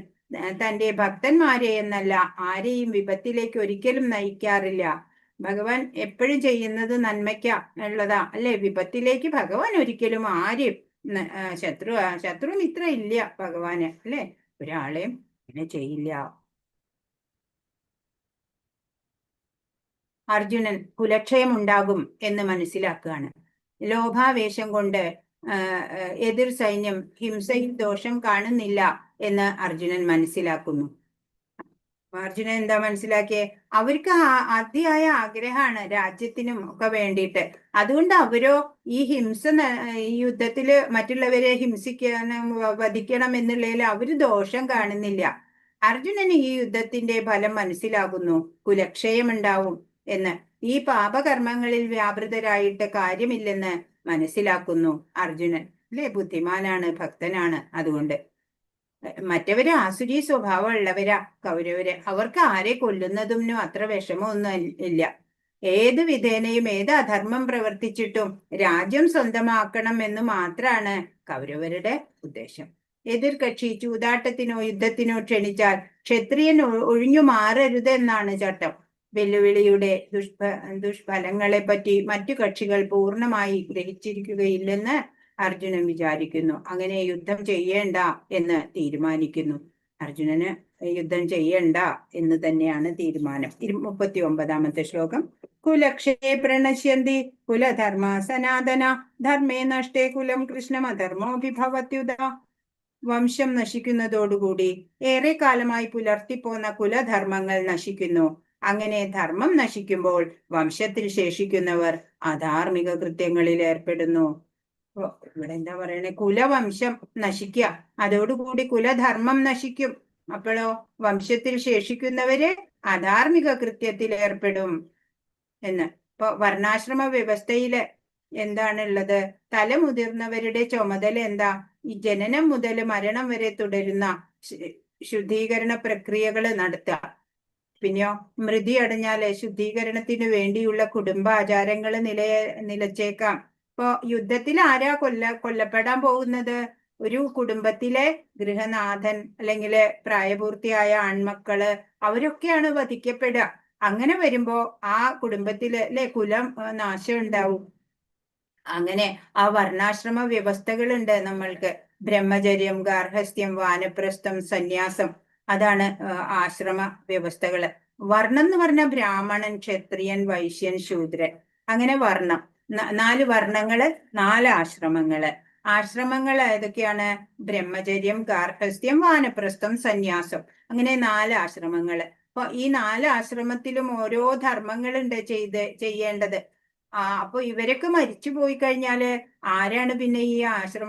[SPEAKER 1] തന്റെ ഭക്തന്മാരെ എന്നല്ല ആരെയും വിപത്തിലേക്ക് ഒരിക്കലും നയിക്കാറില്ല. ഭഗവാൻ എപ്പോഴും ചെയ്യുന്നത് നന്മയ്ക്കാ ഉള്ളതാ, അല്ലെ? വിപത്തിലേക്ക് ഭഗവാൻ ഒരിക്കലും ആരെയും ശത്രു ശത്രു മിത്ര ഇല്ല ഭഗവാന്, അല്ലെ? ഒരാളെയും അങ്ങനെ ചെയ്യില്ല. അർജുനൻ കുലക്ഷയമുണ്ടാകും എന്ന് മനസ്സിലാക്കുകയാണ്. ലോഭാവേശം കൊണ്ട് എതിർ സൈന്യം ഹിംസയിൽ ദോഷം കാണുന്നില്ല എന്ന് അർജുനൻ മനസ്സിലാക്കുന്നു. അർജുനൻ എന്താ മനസ്സിലാക്കിയേ? അവർക്ക് അതിയായ ആഗ്രഹമാണ് രാജ്യത്തിനും ഒക്കെ വേണ്ടിയിട്ട്. അതുകൊണ്ട് അവരോ ഈ ഹിംസ, ഈ യുദ്ധത്തില് മറ്റുള്ളവരെ ഹിംസിക്കാനും വധിക്കണം എന്നുള്ളതിൽ അവര് ദോഷം കാണുന്നില്ല. അർജുനന് ഈ യുദ്ധത്തിന്റെ ഫലം മനസ്സിലാകുന്നു, കുലക്ഷയമുണ്ടാവും എന്ന്. ഈ പാപകർമ്മങ്ങളിൽ വ്യാപൃതരായിട്ട് കാര്യമില്ലെന്ന് മനസ്സിലാക്കുന്നു അർജുനൻ, അല്ലെ? ബുദ്ധിമാനാണ്, ഭക്തനാണ്. അതുകൊണ്ട് മറ്റവര് ആസുരി സ്വഭാവമുള്ളവരാ കൗരവര്. അവർക്ക് ആരെ കൊല്ലുന്നതും അത്ര വിഷമമൊന്നും ഇല്ല. ഏത് വിധേനയും ഏത് അധർമ്മം പ്രവർത്തിച്ചിട്ടും രാജ്യം സ്വന്തമാക്കണം എന്ന് മാത്രാണ് കൗരവരുടെ ഉദ്ദേശം. എതിർകക്ഷി ചൂതാട്ടത്തിനോ യുദ്ധത്തിനോ ക്ഷണിച്ചാൽ ക്ഷത്രിയൻ ഒഴിഞ്ഞു മാറരുത് എന്നാണ് ചട്ടം. വെല്ലുവിളിയുടെ ദുഷ്ഫലങ്ങളെ പറ്റി മറ്റു കക്ഷികൾ പൂർണ്ണമായി ഗ്രഹിച്ചിരിക്കുകയില്ലെന്ന് അർജുനൻ വിചാരിക്കുന്നു. അങ്ങനെ യുദ്ധം ചെയ്യേണ്ട എന്ന് തീരുമാനിക്കുന്നു. അർജുനന് യുദ്ധം ചെയ്യണ്ട എന്ന് തന്നെയാണ് തീരുമാനം. 39-ാമത്തെ ശ്ലോകം. കുലക്ഷേ പ്രണശ്യന്തി കുലധർമ്മ സനാതന ധർമ്മേ നഷ്ടേ കുലം കൃഷ്ണമധർമ്മോഭിഭവത്യുത. വംശം നശിക്കുന്നതോടുകൂടി ഏറെ കാലമായി പുലർത്തിപ്പോന്ന കുലധർമ്മങ്ങൾ നശിക്കുന്നു. അങ്ങനെ ധർമ്മം നശിക്കുമ്പോൾ വംശത്തിൽ ശേഷിക്കുന്നവർ അധാർമിക കൃത്യങ്ങളിൽ ഏർപ്പെടുന്നു. ഇവിടെ എന്താ പറയണേ? കുലവംശം നശിക്കുക, അതോടുകൂടി കുലധർമ്മം നശിക്കും. അപ്പോഴോ വംശത്തിൽ ശേഷിക്കുന്നവര് അധാർമിക കൃത്യത്തിൽ ഏർപ്പെടും എന്ന്. ഇപ്പൊ വർണ്ണാശ്രമ വ്യവസ്ഥയില് എന്താണുള്ളത്? തലമുതിർന്നവരുടെ ചുമതല എന്താ? ഈ ജനനം മുതൽ മരണം വരെ തുടരുന്ന ശുദ്ധീകരണ പ്രക്രിയകൾ നടത്തുക. പിന്നെയോ മൃതി അടഞ്ഞാല് ശുദ്ധീകരണത്തിന് വേണ്ടിയുള്ള കുടുംബാചാരങ്ങൾ നിലച്ചേക്കാം. ഇപ്പൊ യുദ്ധത്തിൽ ആരാ കൊല്ലപ്പെടാൻ പോകുന്നത്? ഒരു കുടുംബത്തിലെ ഗൃഹനാഥൻ അല്ലെങ്കിൽ പ്രായപൂർത്തിയായ ആൺമക്കള് അവരൊക്കെയാണ് വധിക്കപ്പെടുക. അങ്ങനെ വരുമ്പോ ആ കുടുംബത്തില് അല്ലെ കുലം നാശം ഉണ്ടാവും. അങ്ങനെ ആ വർണ്ണാശ്രമ വ്യവസ്ഥകളുണ്ട് നമ്മൾക്ക്. ബ്രഹ്മചര്യം, ഗാർഹസ്ഥ്യം, വാനപ്രസ്ഥം, സന്യാസം, അതാണ് ആശ്രമ വ്യവസ്ഥകള്. വർണ്ണം എന്ന് പറഞ്ഞാൽ ബ്രാഹ്മണൻ, ക്ഷത്രിയൻ, വൈശ്യൻ, ശൂദ്രൻ, അങ്ങനെ വർണ്ണം 4 വർണ്ണങ്ങള്, 4 ആശ്രമങ്ങള്. ആശ്രമങ്ങൾ ഏതൊക്കെയാണ്? ബ്രഹ്മചര്യം, ഗാർഹസ്ഥ്യം, വാനപ്രസ്ഥം, സന്യാസം, അങ്ങനെ 4 ആശ്രമങ്ങള്. അപ്പൊ ഈ 4 ആശ്രമത്തിലും ഓരോ ധർമ്മങ്ങളുണ്ട് ചെയ്യേണ്ടത്. അപ്പൊ ഇവരൊക്കെ മരിച്ചു പോയി കഴിഞ്ഞാല് ആരാണ് പിന്നെ ഈ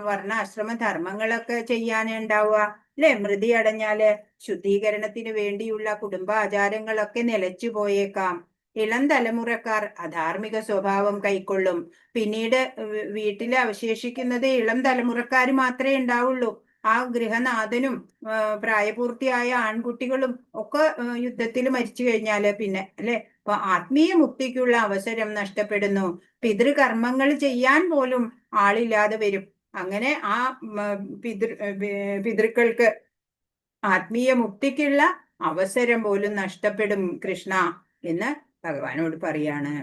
[SPEAKER 1] വർണ്ണ ആശ്രമ ധർമ്മങ്ങളൊക്കെ ചെയ്യാനുണ്ടാവുക? അല്ലെ? മൃതി അടഞ്ഞാല് ശുദ്ധീകരണത്തിന് വേണ്ടിയുള്ള കുടുംബാചാരങ്ങളൊക്കെ നിലച്ചു പോയേക്കാം. ഇളം തലമുറക്കാർ അധാർമിക സ്വഭാവം കൈക്കൊള്ളും. പിന്നീട് വീട്ടിൽ അവശേഷിക്കുന്നത് ഇളം തലമുറക്കാർ മാത്രമേ ഉണ്ടാവുള്ളൂ. ആ ഗൃഹനാഥനും പ്രായപൂർത്തിയായ ആൺകുട്ടികളും ഒക്കെ യുദ്ധത്തിൽ മരിച്ചു കഴിഞ്ഞാല് പിന്നെ അല്ലെ? അപ്പൊ ആത്മീയ മുക്തിക്കുള്ള അവസരം നഷ്ടപ്പെടുന്നു. പിതൃകർമ്മങ്ങൾ ചെയ്യാൻ പോലും ആളില്ലാതെ വരും. അങ്ങനെ ആ പിതൃക്കൾക്ക് ആത്മീയ മുക്തിക്കുള്ള അവസരം പോലും നഷ്ടപ്പെടും കൃഷ്ണ എന്ന് ഭഗവാനോട് പറയാണ്.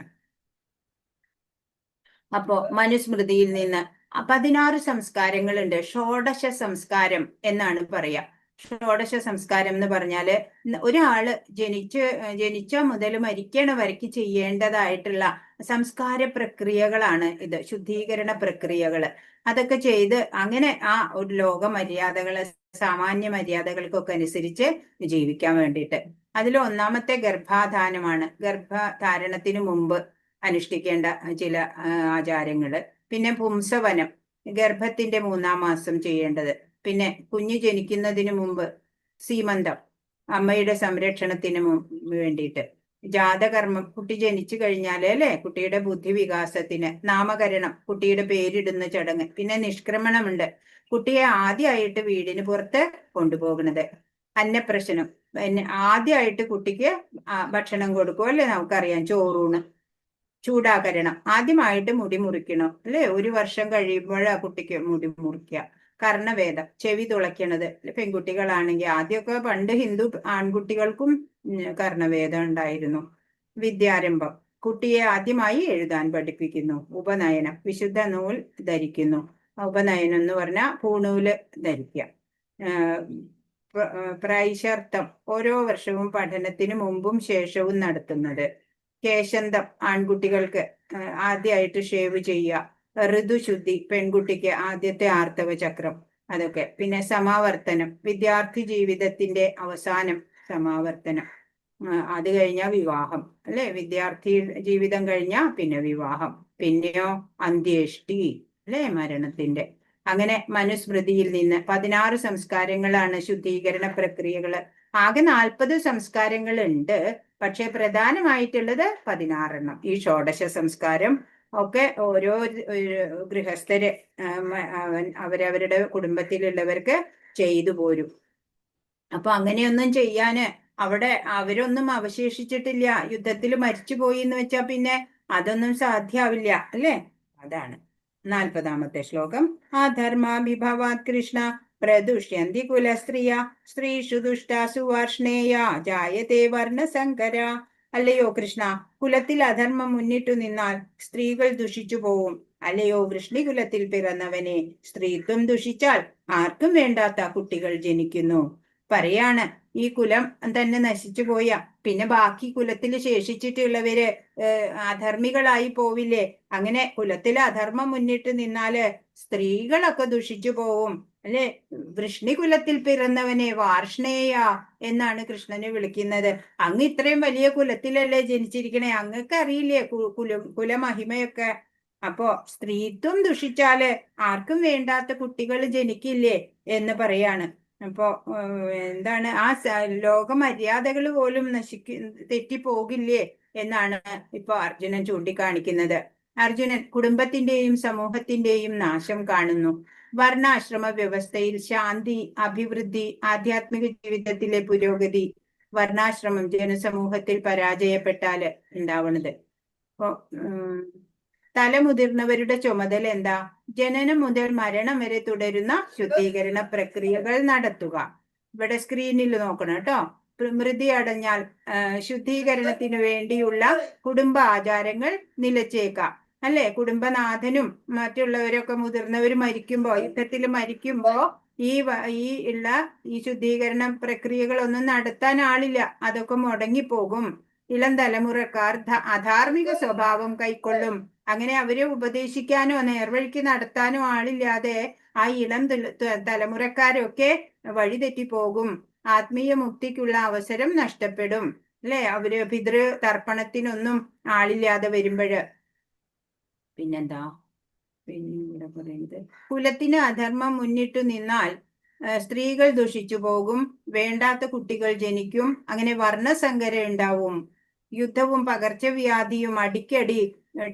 [SPEAKER 1] അപ്പോ മനുസ്മൃതിയിൽ നിന്ന് 16 സംസ്കാരങ്ങളുണ്ട്. ഷോഡശ സംസ്കാരം എന്നാണ് പറയാ. ഷോഡശ സംസ്കാരം എന്ന് പറഞ്ഞാല് ഒരാള് ജനിച്ച മുതൽ മരിക്കണ വരയ്ക്ക് ചെയ്യേണ്ടതായിട്ടുള്ള സംസ്കാര പ്രക്രിയകളാണ് ഇത്. ശുദ്ധീകരണ പ്രക്രിയകള് അതൊക്കെ ചെയ്ത് അങ്ങനെ ആ ഒരു ലോക മര്യാദകള്, സാമാന്യ മര്യാദകൾക്കൊക്കെ അനുസരിച്ച് ജീവിക്കാൻ വേണ്ടിയിട്ട്. അതിൽ ഒന്നാമത്തെ ഗർഭാധാനമാണ്. ഗർഭധാരണത്തിന് മുമ്പ് അനുഷ്ഠിക്കേണ്ട ചില ആചാരങ്ങള്. പിന്നെ പുംസവനം, ഗർഭത്തിന്റെ 3-ാം മാസം ചെയ്യേണ്ടത്. പിന്നെ കുഞ്ഞു ജനിക്കുന്നതിന് മുമ്പ് സീമന്തം, അമ്മയുടെ സംരക്ഷണത്തിന് വേണ്ടിയിട്ട്. ജാതകർമ്മം, കുട്ടി ജനിച്ചു കഴിഞ്ഞാല് അല്ലെ കുട്ടിയുടെ ബുദ്ധി വികാസത്തിന്. നാമകരണം, കുട്ടിയുടെ പേരിടുന്ന ചടങ്ങ്. പിന്നെ നിഷ്ക്രമണമുണ്ട്, കുട്ടിയെ ആദ്യമായിട്ട് വീടിന് പുറത്ത് കൊണ്ടുപോകുന്നത്. അന്നപ്രശനം, പിന്നെ ആദ്യമായിട്ട് കുട്ടിക്ക് ഭക്ഷണം കൊടുക്കും അല്ലെ, നമുക്കറിയാം, ചോറൂണ്. ചൂടാകരണം, ആദ്യമായിട്ട് മുടി മുറിക്കണം അല്ലെ, 1 വർഷം കഴിയുമ്പോഴാ കുട്ടിക്ക് മുടി മുറിക്കുക. കർണവേദം, ചെവി തുളയ്ക്കണത്. പെൺകുട്ടികളാണെങ്കിൽ ആദ്യമൊക്കെ പണ്ട് ഹിന്ദു ആൺകുട്ടികൾക്കും കർണവേദം ഉണ്ടായിരുന്നു. വിദ്യാരംഭം, കുട്ടിയെ ആദ്യമായി എഴുതാൻ പഠിപ്പിക്കുന്നു. ഉപനയനം, വിശുദ്ധ നൂൽ ധരിക്കുന്നു. ഉപനയനം എന്ന് പറഞ്ഞാൽ പൂണൂല് ധരിക്കുക. പ്രൈശർത്തം, ഓരോ വർഷവും പഠനത്തിന് മുമ്പും ശേഷവും നടത്തുന്നത്. കേശന്തം, ആൺകുട്ടികൾക്ക് ആദ്യമായിട്ട് ഷേവ് ചെയ്യുക. ഋതുശുദ്ധി, പെൺകുട്ടിക്ക് ആദ്യത്തെ ആർത്തവ ചക്രം, അതൊക്കെ. പിന്നെ സമാവർത്തനം, വിദ്യാർത്ഥി ജീവിതത്തിന്റെ അവസാനം സമാവർത്തനം. അത് കഴിഞ്ഞാ വിവാഹം അല്ലെ? വിദ്യാർത്ഥി ജീവിതം കഴിഞ്ഞാ പിന്നെ വിവാഹം, പിന്നെയോ അന്ത്യേഷ്ടി അല്ലെ, മരണത്തിന്റെ. അങ്ങനെ മനുസ്മൃതിയിൽ നിന്ന് 16 സംസ്കാരങ്ങളാണ് ശുദ്ധീകരണ പ്രക്രിയകള്. ആകെ 40 സംസ്കാരങ്ങൾ ഉണ്ട്, പക്ഷെ പ്രധാനമായിട്ടുള്ളത് 16 എണ്ണം. ഈ ഷോഡശ സംസ്കാരം ഒക്കെ ഓരോ ഗൃഹസ്ഥര് അവരവരുടെ കുടുംബത്തിലുള്ളവർക്ക് ചെയ്തു പോരും. അപ്പൊ അങ്ങനെയൊന്നും ചെയ്യാന് അവിടെ അവരൊന്നും അവശേഷിച്ചിട്ടില്ല. യുദ്ധത്തിൽ മരിച്ചുപോയി എന്ന് വെച്ചാ പിന്നെ അതൊന്നും സാധ്യാവില്ല അല്ലേ? അതാണ് 40-ാമത്തെ ശ്ലോകം. അധർമാഭിഭവാത് കൃഷ്ണ പ്രദുഷ്യന്തി കുലസ്ത്രീയ സ്ത്രീഷു ദുഷ്ടാസു വാർഷ്ണേയ ജായതേ വർണ്ണസങ്കര. അല്ലയോ കൃഷ്ണ, കുലത്തിൽ അധർമ്മം മുന്നിട്ടു നിന്നാൽ സ്ത്രീകൾ ദുഷിച്ചു പോവും. അല്ലയോ വൃഷ്ണികുലത്തിൽ പിറന്നവനെ, സ്ത്രീത്വം ദുഷിച്ചാൽ ആർക്കും വേണ്ടാത്ത കുട്ടികൾ ജനിക്കുന്നു. പറയാണ്, ഈ കുലം തന്നെ നശിച്ചു പോയ പിന്നെ ബാക്കി കുലത്തിൽ ശേഷിച്ചിട്ടുള്ളവര് അധർമ്മികളായി പോവില്ലേ? അങ്ങനെ കുലത്തിൽ അധർമ്മം മുന്നിട്ട് നിന്നാല് സ്ത്രീകളൊക്കെ ദുഷിച്ചു പോവും അല്ലെ? വൃഷ്ണികുലത്തിൽ പിറന്നവനെ വാർഷ്ണേയ എന്നാണ് കൃഷ്ണനെ വിളിക്കുന്നത്. അങ്ങ് ഇത്രയും വലിയ കുലത്തിലല്ലേ ജനിച്ചിരിക്കണേ, അങ്ങക്ക് അറിയില്ലേ കുലമഹിമയൊക്കെ? അപ്പോ സ്ത്രീത്വം ദുഷിച്ചാല് ആർക്കും വേണ്ടാത്ത കുട്ടികൾ ജനിക്കില്ലേ എന്ന് പറയാണ്. അപ്പോ എന്താണ്, ആ ലോക മര്യാദകൾ പോലും തെറ്റിപ്പോകില്ലേ എന്നാണ് ഇപ്പൊ അർജുനൻ ചൂണ്ടിക്കാണിക്കുന്നത്. അർജുനൻ കുടുംബത്തിന്റെയും സമൂഹത്തിന്റെയും നാശം കാണുന്നു. വർണ്ണാശ്രമ വ്യവസ്ഥയിൽ ശാന്തി, അഭിവൃദ്ധി, ആധ്യാത്മിക ജീവിതത്തിലെ പുരോഗതി വർണ്ണാശ്രമം ജനസമൂഹത്തിൽ പരാജയപ്പെട്ടാല് ഉണ്ടാവണത്. അപ്പോ തലമുതിർന്നവരുടെ ചുമതല എന്താ? ജനനം മുതൽ മരണം വരെ തുടരുന്ന ശുദ്ധീകരണ പ്രക്രിയകൾ നടത്തുക. ഇവിടെ സ്ക്രീനിൽ നോക്കണം കേട്ടോ. മൃതി അടഞ്ഞാൽ ശുദ്ധീകരണത്തിന് വേണ്ടിയുള്ള കുടുംബ ആചാരങ്ങൾ നിലച്ചേക്കാം അല്ലെ? കുടുംബനാഥനും മറ്റുള്ളവരൊക്കെ മുതിർന്നവർ മരിക്കുമ്പോ, യുദ്ധത്തിൽ മരിക്കുമ്പോ ഈ ഈ ഉള്ള ഈ ശുദ്ധീകരണ പ്രക്രിയകളൊന്നും നടത്താൻ ആളില്ല, അതൊക്കെ മുടങ്ങിപ്പോകും. ഇളം തലമുറക്കാർ അധാർമിക സ്വഭാവം കൈക്കൊള്ളും. അങ്ങനെ അവരെ ഉപദേശിക്കാനോ നേർവഴിക്ക് നടത്താനോ ആളില്ലാതെ ആ ഇളം തലമുറക്കാരൊക്കെ വഴിതെറ്റിപ്പോകും. ആത്മീയ മുക്തിക്കുള്ള അവസരം നഷ്ടപ്പെടും അല്ലെ? അവര് പിതൃ തർപ്പണത്തിനൊന്നും ആളില്ലാതെ വരുമ്പോഴ്. പിന്നെന്താ പിന്നെ ഇവിടെ പറയുന്നത്? കുലത്തിന് അധർമ്മം മുന്നിട്ടു നിന്നാൽ സ്ത്രീകൾ ദുഷിച്ചു പോകും, വേണ്ടാത്ത കുട്ടികൾ ജനിക്കും, അങ്ങനെ വർണ്ണസങ്കരം ഉണ്ടാവും, യുദ്ധവും പകർച്ചവ്യാധിയും അടിക്കടി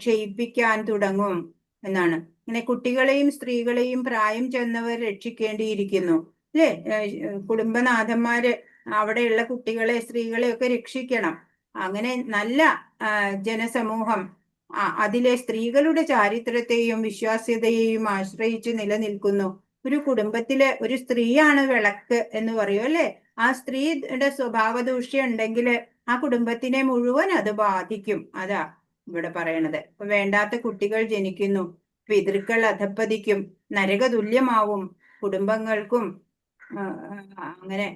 [SPEAKER 1] ക്ഷയിപ്പിക്കാൻ തുടങ്ങും എന്നാണ്. ഇങ്ങനെ കുട്ടികളെയും സ്ത്രീകളെയും പ്രായം ചെന്നവർ രക്ഷിക്കേണ്ടിയിരിക്കുന്നു അല്ലേ? കുടുംബനാഥന്മാര് അവിടെയുള്ള കുട്ടികളെ സ്ത്രീകളെ ഒക്കെ രക്ഷിക്കണം. അങ്ങനെ നല്ല ജനസമൂഹം അതിലെ സ്ത്രീകളുടെ ചാരിത്രത്തെയും വിശ്വാസ്യതയെയും ആശ്രയിച്ച് നിലനിൽക്കുന്നു. ഒരു കുടുംബത്തിലെ ഒരു സ്ത്രീയാണ് വിളക്ക് എന്ന് പറയും അല്ലെ? ആ സ്ത്രീയുടെ സ്വഭാവ ദൂഷ്യം ഉണ്ടെങ്കിൽ ആ കുടുംബത്തിനെ മുഴുവൻ അത് ബാധിക്കും. അതാ ഇവിടെ പറയണത്. അപ്പൊ വേണ്ടാത്ത കുട്ടികൾ ജനിക്കുന്നു, പിതൃക്കൾ അധപ്പതിക്കും, നരകതുല്യമാവും കുടുംബങ്ങൾക്കും, അങ്ങനെ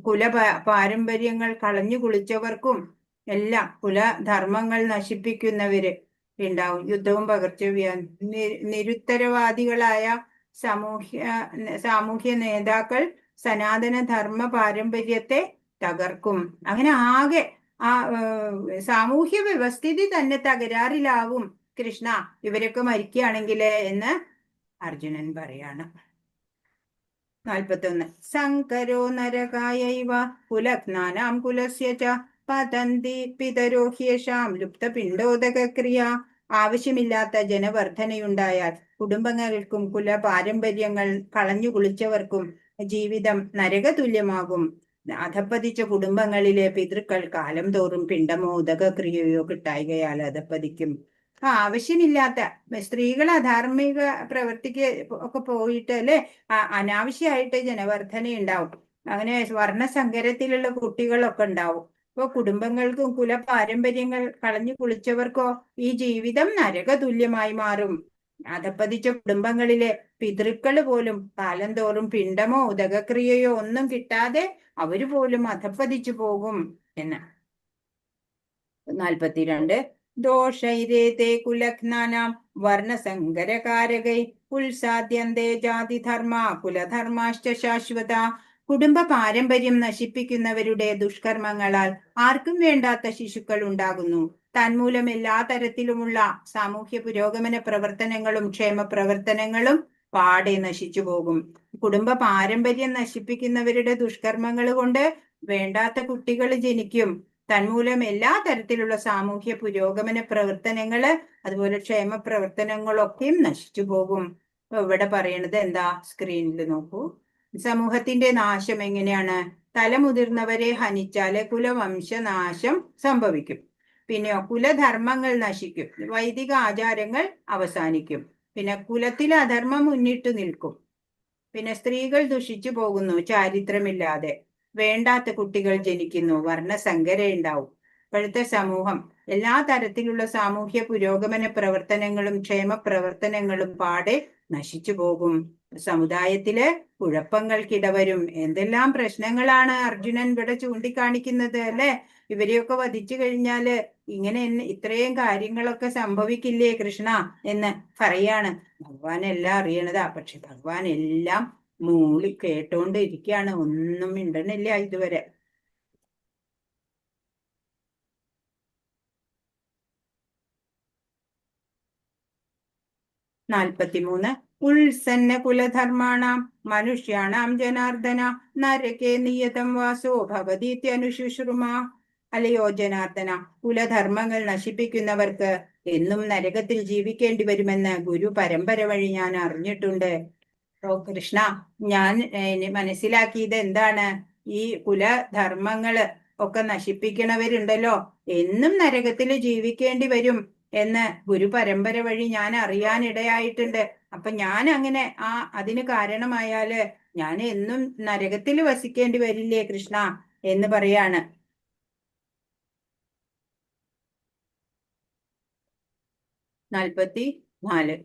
[SPEAKER 1] കുല പാരമ്പര്യങ്ങൾ കളഞ്ഞു കുളിച്ചവർക്കും എല്ലാം കുലധർമ്മങ്ങൾ നശിപ്പിക്കുന്നവര് ഉണ്ടാവും. യുദ്ധവും പകർച്ചവ്യാധി നിരുത്തരവാദികളായ സാമൂഹ്യ സാമൂഹ്യ നേതാക്കൾ സനാതന ധർമ്മ പാരമ്പര്യത്തെ തകർക്കും. അങ്ങനെ ആകെ ആ സാമൂഹ്യ വ്യവസ്ഥിതി തന്നെ തകരാറിലാവും കൃഷ്ണ, ഇവരൊക്കെ മരിക്കുകയാണെങ്കിൽ എന്ന് അർജുനൻ പറയാണ്. 41. സങ്കരോ നരകായൈവ കുലഘ്നാനാം കുലസ്യ ച പതന്തി പിതരോ ഹ്യേഷാം ലുപ്തപിണ്ഡോദകക്രിയ. ആവശ്യമില്ലാത്ത ജനവർധനയുണ്ടായാൽ കുടുംബങ്ങൾക്കും കുല പാരമ്പര്യങ്ങൾ കളഞ്ഞു കുളിച്ചവർക്കും ജീവിതം നരകതുല്യമാകും. അധപ്പതിച്ച കുടുംബങ്ങളിലെ പിതൃക്കൾ കാലം തോറും പിണ്ഡമോ ഉദകക്രിയയോ കിട്ടായികയാൽ അധപ്പതിക്കും. ആവശ്യമില്ലാത്ത സ്ത്രീകൾ അധാർമിക പ്രവൃത്തിക്ക് ഒക്കെ പോയിട്ട് അല്ലെ, അനാവശ്യമായിട്ട് ജനവർധന ഉണ്ടാവും. അങ്ങനെ വർണ്ണസങ്കരത്തിലുള്ള കുട്ടികളൊക്കെ ഉണ്ടാവും. ഇപ്പൊ കുടുംബങ്ങൾക്കും കുലപാരമ്പര്യങ്ങൾ കളഞ്ഞു കുളിച്ചവർക്കോ ഈ ജീവിതം നരകതുല്യമായി മാറും. അധപ്പതിച്ച കുടുംബങ്ങളിലെ പിതൃക്കള് പോലും കാലം തോറും പിണ്ഡമോ ഉദകക്രിയയോ ഒന്നും കിട്ടാതെ അവര് പോലും അധപ്പതിച്ചു പോകും എന്ന്. 42. ദോഷൈരേതേ കുലഘ്നാനാം വർണ്ണസങ്കരകാരകൈ ഉത്സാദ്യന്തേ ജാതിധർമ്മ കുലധർമാശ്ച ശാശ്വത. കുടുംബ പാരമ്പര്യം നശിപ്പിക്കുന്നവരുടെ ദുഷ്കർമ്മങ്ങളാൽ ആർക്കും വേണ്ടാത്ത ശിശുക്കൾ ഉണ്ടാകുന്നു. തന്മൂലം എല്ലാ തരത്തിലുമുള്ള സാമൂഹ്യ പുരോഗമന പ്രവർത്തനങ്ങളും ക്ഷേമ പ്രവർത്തനങ്ങളും പാടെ നശിച്ചു പോകും. കുടുംബ പാരമ്പര്യം നശിപ്പിക്കുന്നവരുടെ ദുഷ്കർമ്മങ്ങൾ കൊണ്ട് വേണ്ടാത്ത കുട്ടികൾ ജനിക്കും. തന്മൂലം എല്ലാ തരത്തിലുള്ള സാമൂഹ്യ പുരോഗമന പ്രവർത്തനങ്ങള് അതുപോലെ ക്ഷേമ പ്രവർത്തനങ്ങളൊക്കെയും നശിച്ചു പോകും. അപ്പൊ ഇവിടെ പറയണത് എന്താ? സ്ക്രീനിൽ നോക്കൂ. സമൂഹത്തിന്റെ നാശം എങ്ങനെയാണ്? തലമുതിർന്നവരെ ഹനിച്ചാല് കുലവംശനാശം സംഭവിക്കും. പിന്നെയോ കുലധർമ്മങ്ങൾ നശിക്കും, വൈദിക ആചാരങ്ങൾ അവസാനിക്കും. പിന്നെ കുലത്തിൽ അധർമ്മം മുന്നിട്ട് നിൽക്കും. പിന്നെ സ്ത്രീകൾ ദുഷിച്ചു പോകുന്നു ചാരിത്രമില്ലാതെ. വേണ്ടാത്ത കുട്ടികൾ ജനിക്കുന്നു, വർണ്ണസങ്കര ഉണ്ടാവും. ഇപ്പോഴത്തെ സമൂഹം എല്ലാ തരത്തിലുള്ള സാമൂഹ്യ പുരോഗമന പ്രവർത്തനങ്ങളും ക്ഷേമ പ്രവർത്തനങ്ങളും പാടെ നശിച്ചു പോകും. സമുദായത്തില് കുഴപ്പങ്ങൾക്കിടവരും. എന്തെല്ലാം പ്രശ്നങ്ങളാണ് അർജുനൻ ഇവിടെ ചൂണ്ടിക്കാണിക്കുന്നത് അല്ലെ? ഇവരെയൊക്കെ വധിച്ചു കഴിഞ്ഞാല് ഇങ്ങനെ ഇത്രയും കാര്യങ്ങളൊക്കെ സംഭവിക്കില്ലേ കൃഷ്ണ എന്ന് പറയാണ്. ഭഗവാൻ എല്ലാം അറിയണതാ, പക്ഷെ ഭഗവാൻ എല്ലാം മൂളി കേട്ടോണ്ട് ഇരിക്കുകയാണ്, ഒന്നും മിണ്ടണില്ല ഇതുവരെ. 43. ഉത്സന്ന കുലധർമാണാം മനുഷ്യാണാം ജനാർദ്ദന നരകേ നിയതം വാസോ ഭവതീത്യനുശുശ്രുമ. അല്ലയോ ജനാർദ്ദന, കുലധർമ്മങ്ങൾ നശിപ്പിക്കുന്നവർക്ക് എന്നും നരകത്തിൽ ജീവിക്കേണ്ടി വരുമെന്ന് ഗുരു പരമ്പര വഴി ഞാൻ അറിഞ്ഞിട്ടുണ്ട്. ഓ കൃഷ്ണ, ഞാൻ മനസ്സിലാക്കിയത് എന്താണ്? ഈ കുലധർമ്മങ്ങള് ഒക്കെ നശിപ്പിക്കണവരുണ്ടല്ലോ, എന്നും നരകത്തിൽ ജീവിക്കേണ്ടി വരും എന്ന് ഗുരു പരമ്പര വഴി ഞാൻ അറിയാനിടയായിട്ടുണ്ട്. അപ്പൊ ഞാൻ അങ്ങനെ അതിന് കാരണമായാല് ഞാൻ എന്നും നരകത്തിൽ വസിക്കേണ്ടി വരില്ലേ കൃഷ്ണ എന്ന് പറയാണ്. 44.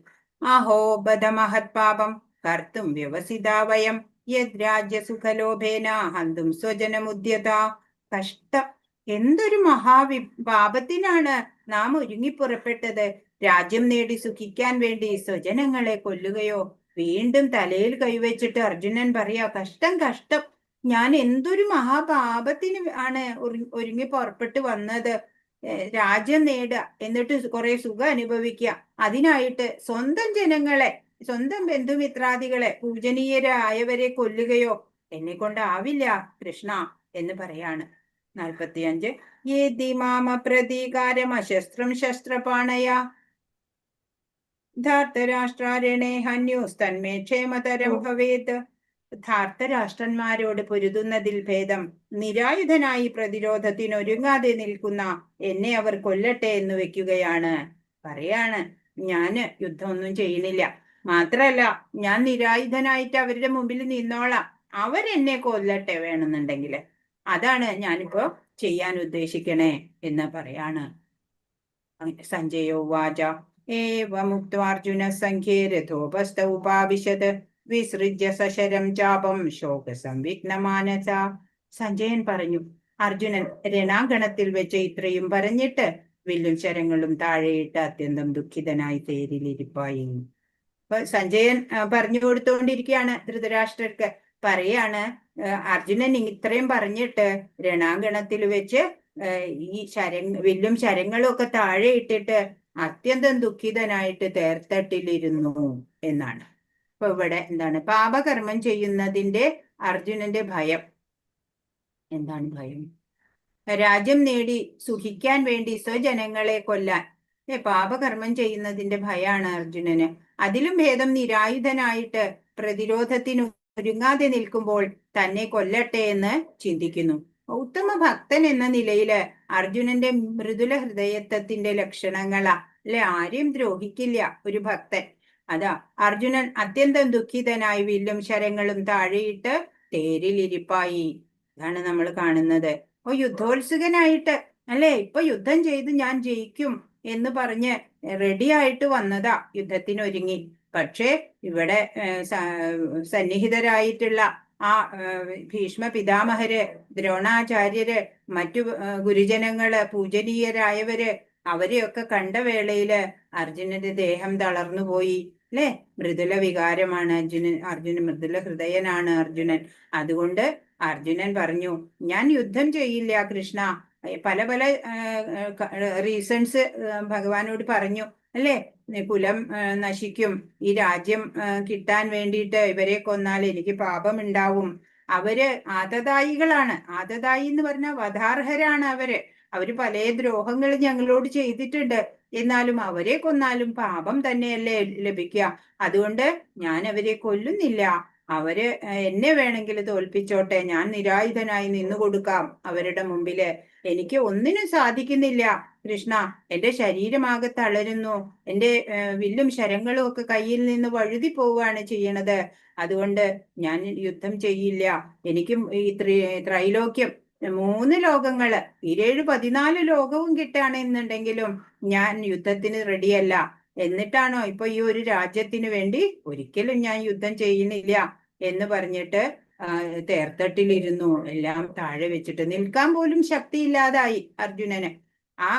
[SPEAKER 1] അഹോ ബത മഹത് പാപം കർത്തും വ്യവസിതാ വയം യദ് രാജ്യസുഖലോഭേന ഹന്തും സ്വജനമുദ്യത. കഷ്ടം, എന്തൊരു പാപത്തിനാണ് നാം ഒരുങ്ങി പുറപ്പെട്ടത്. രാജ്യം നേടി സുഖിക്കാൻ വേണ്ടി സ്വജനങ്ങളെ കൊല്ലുകയോ? വീണ്ടും തലയിൽ കൈവച്ചിട്ട് അർജുനൻ പറയാ, കഷ്ടം കഷ്ടം, ഞാൻ എന്തൊരു മഹാപാപത്തിന് ആണ് ഒരുങ്ങി പുറപ്പെട്ടു വന്നത്. രാജ്യം നേടുക, എന്നിട്ട് കുറെ സുഖം അനുഭവിക്കുക, അതിനായിട്ട് സ്വന്തം ജനങ്ങളെ, സ്വന്തം ബന്ധുമിത്രാദികളെ, പൂജനീയരായവരെ കൊല്ലുകയോ? എന്നെ കൊണ്ടാവില്ല കൃഷ്ണ എന്ന് പറയാണ്. 45. യേതി മാമ പ്രതീകാരം അശസ്ത്രം ശസ്ത്രപാണയ ധാർത്തരാഷ്ട്രാരണേ ഹന്യുസ്തന്മേ ക്ഷേമതരം ഭവേത്. ധാർത്തരാഷ്ട്രന്മാരോട് പൊരുതുന്നതിൽ ഭേദം നിരായുധനായി പ്രതിരോധത്തിനൊരുങ്ങാതെ നിൽക്കുന്ന എന്നെ അവർ കൊല്ലട്ടെ എന്ന് വെക്കുകയാണ്. പറയാണ്, ഞാന് യുദ്ധമൊന്നും ചെയ്യണില്ല, മാത്രല്ല ഞാൻ നിരായുധനായിട്ട് അവരുടെ മുമ്പിൽ നിന്നോളാം, അവരെന്നെ കൊല്ലട്ടെ വേണമെന്നുണ്ടെങ്കിൽ, അതാണ് ഞാനിപ്പോ ചെയ്യാൻ ഉദ്ദേശിക്കണേ എന്ന് പറയാണ്. സഞ്ജയോവാച ഏവമുക്ത്വാർജുന സംഖ്യേ രഥോപസ്ഥ ഉപാവിശത് വിസൃജ്യ സശരം ചാപം ശോക സംവിഘ്നമാനസ. സഞ്ജയൻ പറഞ്ഞു, അർജുനൻ രണാങ്കണത്തിൽ വെച്ച് ഇത്രയും പറഞ്ഞിട്ട് വില്ലും ശരങ്ങളും താഴെയിട്ട് അത്യന്തം ദുഃഖിതനായി തേരിലിരിപ്പായി. അപ്പൊ സഞ്ജയൻ പറഞ്ഞു കൊടുത്തുകൊണ്ടിരിക്കുകയാണ് ധൃതരാഷ്ട്രർക്ക്. പറയാണ്, അർജുനൻ ഇത്രയും പറഞ്ഞിട്ട് രണാങ്കണത്തിൽ വെച്ച് ഈ വില്ലും ശരങ്ങളും ഒക്കെ താഴെ ഇട്ടിട്ട് അത്യന്തം ദുഃഖിതനായിട്ട് തേർത്തട്ടിലിരുന്നു എന്നാണ്. അപ്പൊ ഇവിടെ എന്താണ് പാപകർമ്മം ചെയ്യുന്നതിന്റെ അർജുനന്റെ ഭയം? എന്താണ് ഭയം? രാജ്യം നേടി സുഖിക്കാൻ വേണ്ടി സ്വജനങ്ങളെ കൊല്ലാൻ പാപകർമ്മം ചെയ്യുന്നതിന്റെ ഭയാണ് അർജുനന്. അതിലും ഭേദം നിരായുധനായിട്ട് പ്രതിരോധത്തിന് ഒരുങ്ങാതെ നിൽക്കുമ്പോൾ തന്നെ കൊല്ലട്ടെ എന്ന് ചിന്തിക്കുന്നു. ഉത്തമ ഭക്തൻ എന്ന നിലയില് അർജുനന്റെ മൃദുല ഹൃദയത്വത്തിന്റെ ലക്ഷണങ്ങളാ അല്ലെ? ആരെയും ദ്രോഹിക്കില്ല ഒരു ഭക്തൻ. അതാ അർജുനൻ അത്യന്തം ദുഃഖിതനായി വില്ലും ശരങ്ങളും താഴെയിട്ട് തേരിലിരിപ്പായി. അതാണ് നമ്മൾ കാണുന്നത്. ഓ യുദ്ധോത്സുകനായിട്ട് അല്ലേ, ഇപ്പൊ യുദ്ധം ചെയ്ത് ഞാൻ ജയിക്കും എന്ന് പറഞ്ഞ് റെഡി ആയിട്ട് വന്നതാ, യുദ്ധത്തിനൊരുങ്ങി. പക്ഷേ ഇവിടെ സന്നിഹിതരായിട്ടുള്ള ആ ഭീഷ്മ പിതാമഹര്, ദ്രോണാചാര്യര്, മറ്റു ഗുരുജനങ്ങള്, പൂജനീയരായവര്, അവരെയൊക്കെ കണ്ട വേളയില് അർജുനന്റെ ദേഹം തളർന്നുപോയി അല്ലെ. മൃദുല വികാരമാണ് അർജുനൻ, അർജുനൻ മൃദുല ഹൃദയനാണ് അർജുനൻ. അതുകൊണ്ട് അർജുനൻ പറഞ്ഞു, ഞാൻ യുദ്ധം ചെയ്യില്ല കൃഷ്ണ. പല പല റീസൺസ് ഭഗവാനോട് പറഞ്ഞു അല്ലേ. കുലം നശിക്കും, ഈ രാജ്യം കിട്ടാൻ വേണ്ടിയിട്ട് ഇവരെ കൊന്നാൽ എനിക്ക് പാപമുണ്ടാവും. അവര് ആതതായികളാണ്. ആതതായി എന്ന് പറഞ്ഞാൽ വധാർഹരാണ് അവര്. അവര് പല ദ്രോഹങ്ങൾ ഞങ്ങളോട് ചെയ്തിട്ടുണ്ട്. എന്നാലും അവരെ കൊന്നാലും പാപം തന്നെയല്ലേ ലഭിക്കുക. അതുകൊണ്ട് ഞാൻ അവരെ കൊല്ലുന്നില്ല. അവര് എന്നെ വേണമെങ്കിൽ തോൽപ്പിച്ചോട്ടെ, ഞാൻ നിരായുധനായി നിന്നു കൊടുക്കാം അവരുടെ മുമ്പില്. എനിക്ക് ഒന്നിനും സാധിക്കുന്നില്ല കൃഷ്ണ, എന്റെ ശരീരമാകെ തളരുന്നു, എന്റെ വില്ലും ശരങ്ങളും ഒക്കെ കയ്യിൽ നിന്ന് വഴുതി പോവുകയാണ് ചെയ്യണത്. അതുകൊണ്ട് ഞാൻ യുദ്ധം ചെയ്യില്ല. എനിക്കും ഈ ത്രൈലോക്യം, 3 ലോകങ്ങള്, 7 14 ലോകവും കിട്ടുകയാണെന്നുണ്ടെങ്കിലും ഞാൻ യുദ്ധത്തിന് റെഡിയല്ല. എന്നിട്ടാണോ ഇപ്പൊ ഈ ഒരു രാജ്യത്തിന് വേണ്ടി ഒരിക്കലും ഞാൻ യുദ്ധം ചെയ്യുന്നില്ല എന്ന് പറഞ്ഞിട്ട് തേർത്തട്ടിലിരുന്നു. എല്ലാം താഴെ വെച്ചിട്ട് നിൽക്കാൻ പോലും ശക്തിയില്ലാതായി അർജുനന്. ആ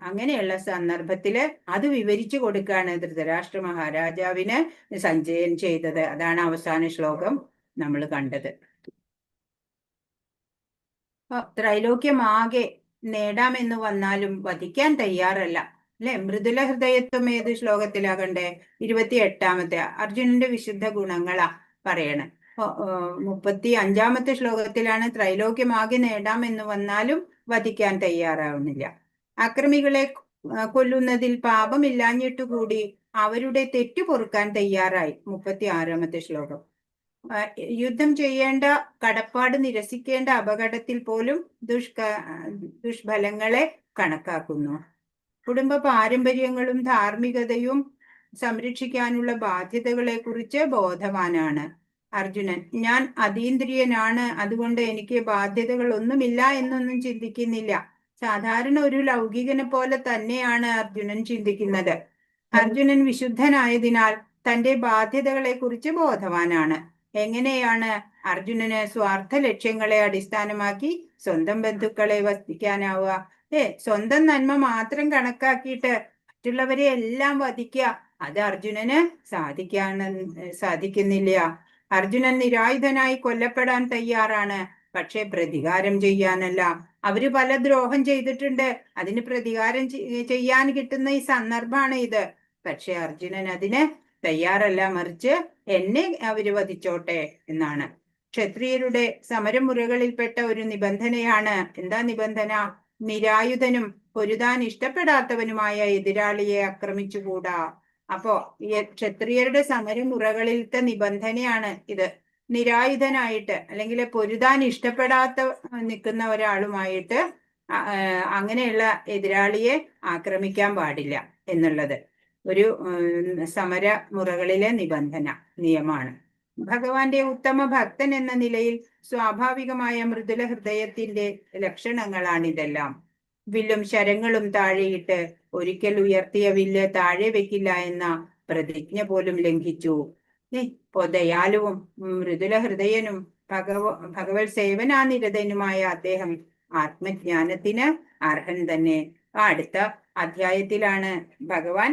[SPEAKER 1] അങ്ങനെയുള്ള സന്ദർഭത്തില് അത് വിവരിച്ചു കൊടുക്കുകയാണ് ധൃതരാഷ്ട്ര മഹാരാജാവിന് സഞ്ജയൻ ചെയ്തത്. അതാണ് അവസാന ശ്ലോകം നമ്മൾ കണ്ടത്. ത്രൈലോക്യമാകെ നേടാമെന്ന് വന്നാലും വധിക്കാൻ തയ്യാറല്ല അല്ലെ. മൃദുല ഹൃദയത്വം ഏത് ശ്ലോകത്തിലാ കണ്ടേ? 28-ാമത്തെ അർജുനന്റെ വിശുദ്ധ ഗുണങ്ങളാ പറയണേ. 35-ാമത്തെ ശ്ലോകത്തിലാണ് ത്രൈലോക്യമാകെ നേടാമെന്ന് വന്നാലും വധിക്കാൻ തയ്യാറാവുന്നില്ല. അക്രമികളെ കൊല്ലുന്നതിൽ പാപമില്ലാഞ്ഞിട്ടുകൂടി അവരുടെ തെറ്റു പൊറുക്കാൻ തയ്യാറായി. 36-ാമത്തെ ശ്ലോകം. യുദ്ധം ചെയ്യേണ്ട കടപ്പാട് നിരസിക്കേണ്ട അപകടത്തിൽ പോലും ദുഷ്ഫലങ്ങളെ കണക്കാക്കുന്നു. കുടുംബ പാരമ്പര്യങ്ങളും ധാർമ്മികതയും സംരക്ഷിക്കാനുള്ള ബാധ്യതകളെ കുറിച്ച് ബോധവാനാണ് അർജുനൻ. ഞാൻ അതീന്ദ്രിയനാണ്, അതുകൊണ്ട് എനിക്ക് ബാധ്യതകളൊന്നുമില്ല എന്നൊന്നും ചിന്തിക്കുന്നില്ല. സാധാരണ ഒരു ലൗകികനെ പോലെ തന്നെയാണ് അർജുനൻ ചിന്തിക്കുന്നത്. അർജുനൻ വിശുദ്ധനായതിനാൽ തന്റെ ബാധ്യതകളെ കുറിച്ച് ബോധവാനാണ്. എങ്ങനെയാണ് അർജുനന് സ്വാർത്ഥ ലക്ഷ്യങ്ങളെ അടിസ്ഥാനമാക്കി സ്വന്തം ബന്ധുക്കളെ വധിക്കാനാവുക? സ്വന്തം നന്മ മാത്രം കണക്കാക്കിയിട്ട് മറ്റുള്ളവരെ എല്ലാം വധിക്കുക, അത് അർജുനന് സാധിക്കുന്നില്ല. അർജുനൻ നിരായുധനായി കൊല്ലപ്പെടാൻ തയ്യാറാണ്, പക്ഷെ പ്രതികാരം ചെയ്യാനല്ല. അവര് പല ദ്രോഹം ചെയ്തിട്ടുണ്ട്, അതിന് പ്രതികാരം ചെയ്യാൻ കിട്ടുന്ന ഈ സന്ദർഭമാണ് ഇത്. പക്ഷെ അർജുനൻ അതിന് തയ്യാറല്ല, മറിച്ച് എന്നെ അവര് വധിച്ചോട്ടെ എന്നാണ്. ക്ഷത്രിയരുടെ സമരമുറകളിൽപ്പെട്ട ഒരു നിബന്ധനയാണ്. എന്താ നിബന്ധന? നിരായുധനും പൊരുതാൻ ഇഷ്ടപ്പെടാത്തവനുമായ എതിരാളിയെ ആക്രമിച്ചുകൂടാ. അപ്പോ ഈ ക്ഷത്രിയരുടെ സമരമുറകളിലത്തെ നിബന്ധനയാണ് ഇത്. നിരായുധനായിട്ട് അല്ലെങ്കിൽ പൊരുതാൻ ഇഷ്ടപ്പെടാത്ത നിൽക്കുന്ന ഒരാളുമായിട്ട് അങ്ങനെയുള്ള എതിരാളിയെ ആക്രമിക്കാൻ പാടില്ല എന്നുള്ളത് ഒരു സമര മുറകളിലെ നിബന്ധന നിയമമാണ്. ഭഗവാന്റെ ഉത്തമ ഭക്തൻ എന്ന നിലയിൽ സ്വാഭാവികമായ മൃദുല ഹൃദയത്തിന്റെ ലക്ഷണങ്ങളാണിതെല്ലാം. വില്ലും ശരങ്ങളും താഴെയിട്ട് ഒരിക്കൽ ഉയർത്തിയ വില്ല് താഴെ വെക്കില്ല എന്ന പ്രതിജ്ഞ പോലും ലംഘിച്ചു. ഇപ്പോ ദയാലുവും മൃദുല ഹൃദയനും ഭഗവത് സേവനാനിരതനുമായ അദ്ദേഹം ആത്മജ്ഞാനത്തിന് അർഹൻ തന്നെ. അടുത്ത അധ്യായത്തിലാണ് ഭഗവാൻ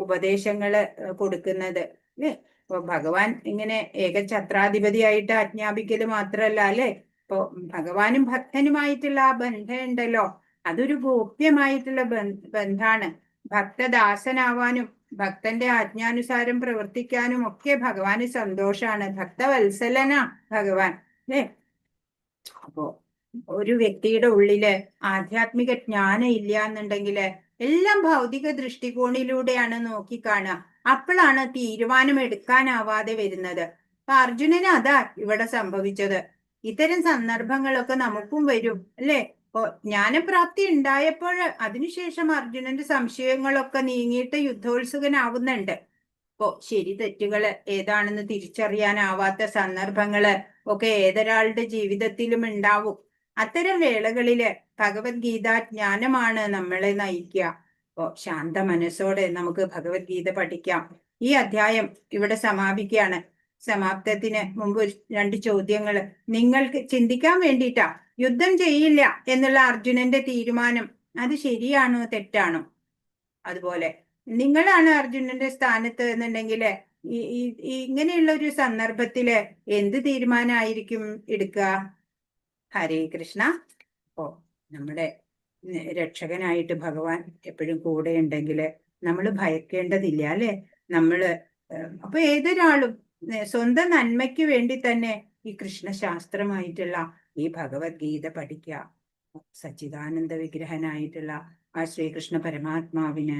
[SPEAKER 1] ഉപദേശങ്ങള് കൊടുക്കുന്നത് അല്ലേ. ഇപ്പൊ ഭഗവാൻ ഇങ്ങനെ ഏകഛത്രാധിപതിയായിട്ട് ആജ്ഞാപിക്കല് മാത്രല്ല അല്ലെ, ഇപ്പൊ ഭഗവാനും ഭക്തനുമായിട്ടുള്ള ആ ബന്ധം ഉണ്ടല്ലോ, അതൊരു ഗോപ്യമായിട്ടുള്ള ബന്ധാണ്. ഭക്തദാസനാവാനും ഭക്തന്റെ ആജ്ഞാനുസാരം പ്രവർത്തിക്കാനും ഒക്കെ ഭഗവാന് സന്തോഷാണ്. ഭക്തവത്സലനാ ഭഗവാൻ അല്ലേ. അപ്പോ ഒരു വ്യക്തിയുടെ ഉള്ളില് ആധ്യാത്മിക ജ്ഞാനം ഇല്ല എന്നുണ്ടെങ്കില് എല്ലാം ഭൗതിക ദൃഷ്ടികോണിലൂടെയാണ് നോക്കിക്കാണുക. അപ്പോഴാണ് തീരുമാനം എടുക്കാനാവാതെ വരുന്നത്. അപ്പൊ അർജുനന് അതാ ഇവിടെ സംഭവിച്ചത്. ഇത്തരം സന്ദർഭങ്ങളൊക്കെ നമുക്കും വരും അല്ലെ. ഇപ്പോ ജ്ഞാനപ്രാപ്തി ഉണ്ടായപ്പോൾ അതിനുശേഷം അർജുനന്റെ സംശയങ്ങളൊക്കെ നീങ്ങിയിട്ട് യുദ്ധോത്സുകനാവുന്നുണ്ട്. ഇപ്പോ ശരി തെറ്റുകള് ഏതാണെന്ന് തിരിച്ചറിയാനാവാത്ത സന്ദർഭങ്ങള് ഒക്കെ ഏതൊരാളുടെ ജീവിതത്തിലും ഉണ്ടാവും. അത്തരം വേളകളില് ഭഗവത്ഗീത ജ്ഞാനമാണ് നമ്മളെ നയിക്കുക. അപ്പോ ശാന്ത മനസ്സോടെ നമുക്ക് ഭഗവത്ഗീത പഠിക്കാം. ഈ അധ്യായം ഇവിടെ സമാപിക്കുകയാണ്. സമാപ്തത്തിന് മുമ്പ് രണ്ട് ചോദ്യങ്ങൾ നിങ്ങൾക്ക് ചിന്തിക്കാൻ വേണ്ടിയിട്ടാ. യുദ്ധം ചെയ്യില്ല എന്നുള്ള അർജുനന്റെ തീരുമാനം അത് ശരിയാണോ തെറ്റാണോ? അതുപോലെ നിങ്ങളാണ് അർജുനന്റെ സ്ഥാനത്ത് എന്നുണ്ടെങ്കിൽ ഈ ഈ ഇങ്ങനെയുള്ള ഒരു സന്ദർഭത്തില് എന്ത് തീരുമാനമായിരിക്കും എടുക്കുക? ഹരേ കൃഷ്ണ. ഓ, നമ്മുടെ രക്ഷകനായിട്ട് ഭഗവാൻ എപ്പോഴും കൂടെ ഉണ്ടെങ്കിൽ നമ്മൾ ഭയക്കേണ്ടതില്ല, അല്ലെ? നമ്മള് അപ്പൊ ഏതൊരാളും സ്വന്തം നന്മയ്ക്ക് വേണ്ടി തന്നെ ഈ കൃഷ്ണശാസ്ത്രമായിട്ടുള്ള ഈ ഭഗവത്ഗീത പഠിക്കുക. സച്ചിദാനന്ദ വിഗ്രഹനായിട്ടുള്ള ആ ശ്രീകൃഷ്ണ പരമാത്മാവിന്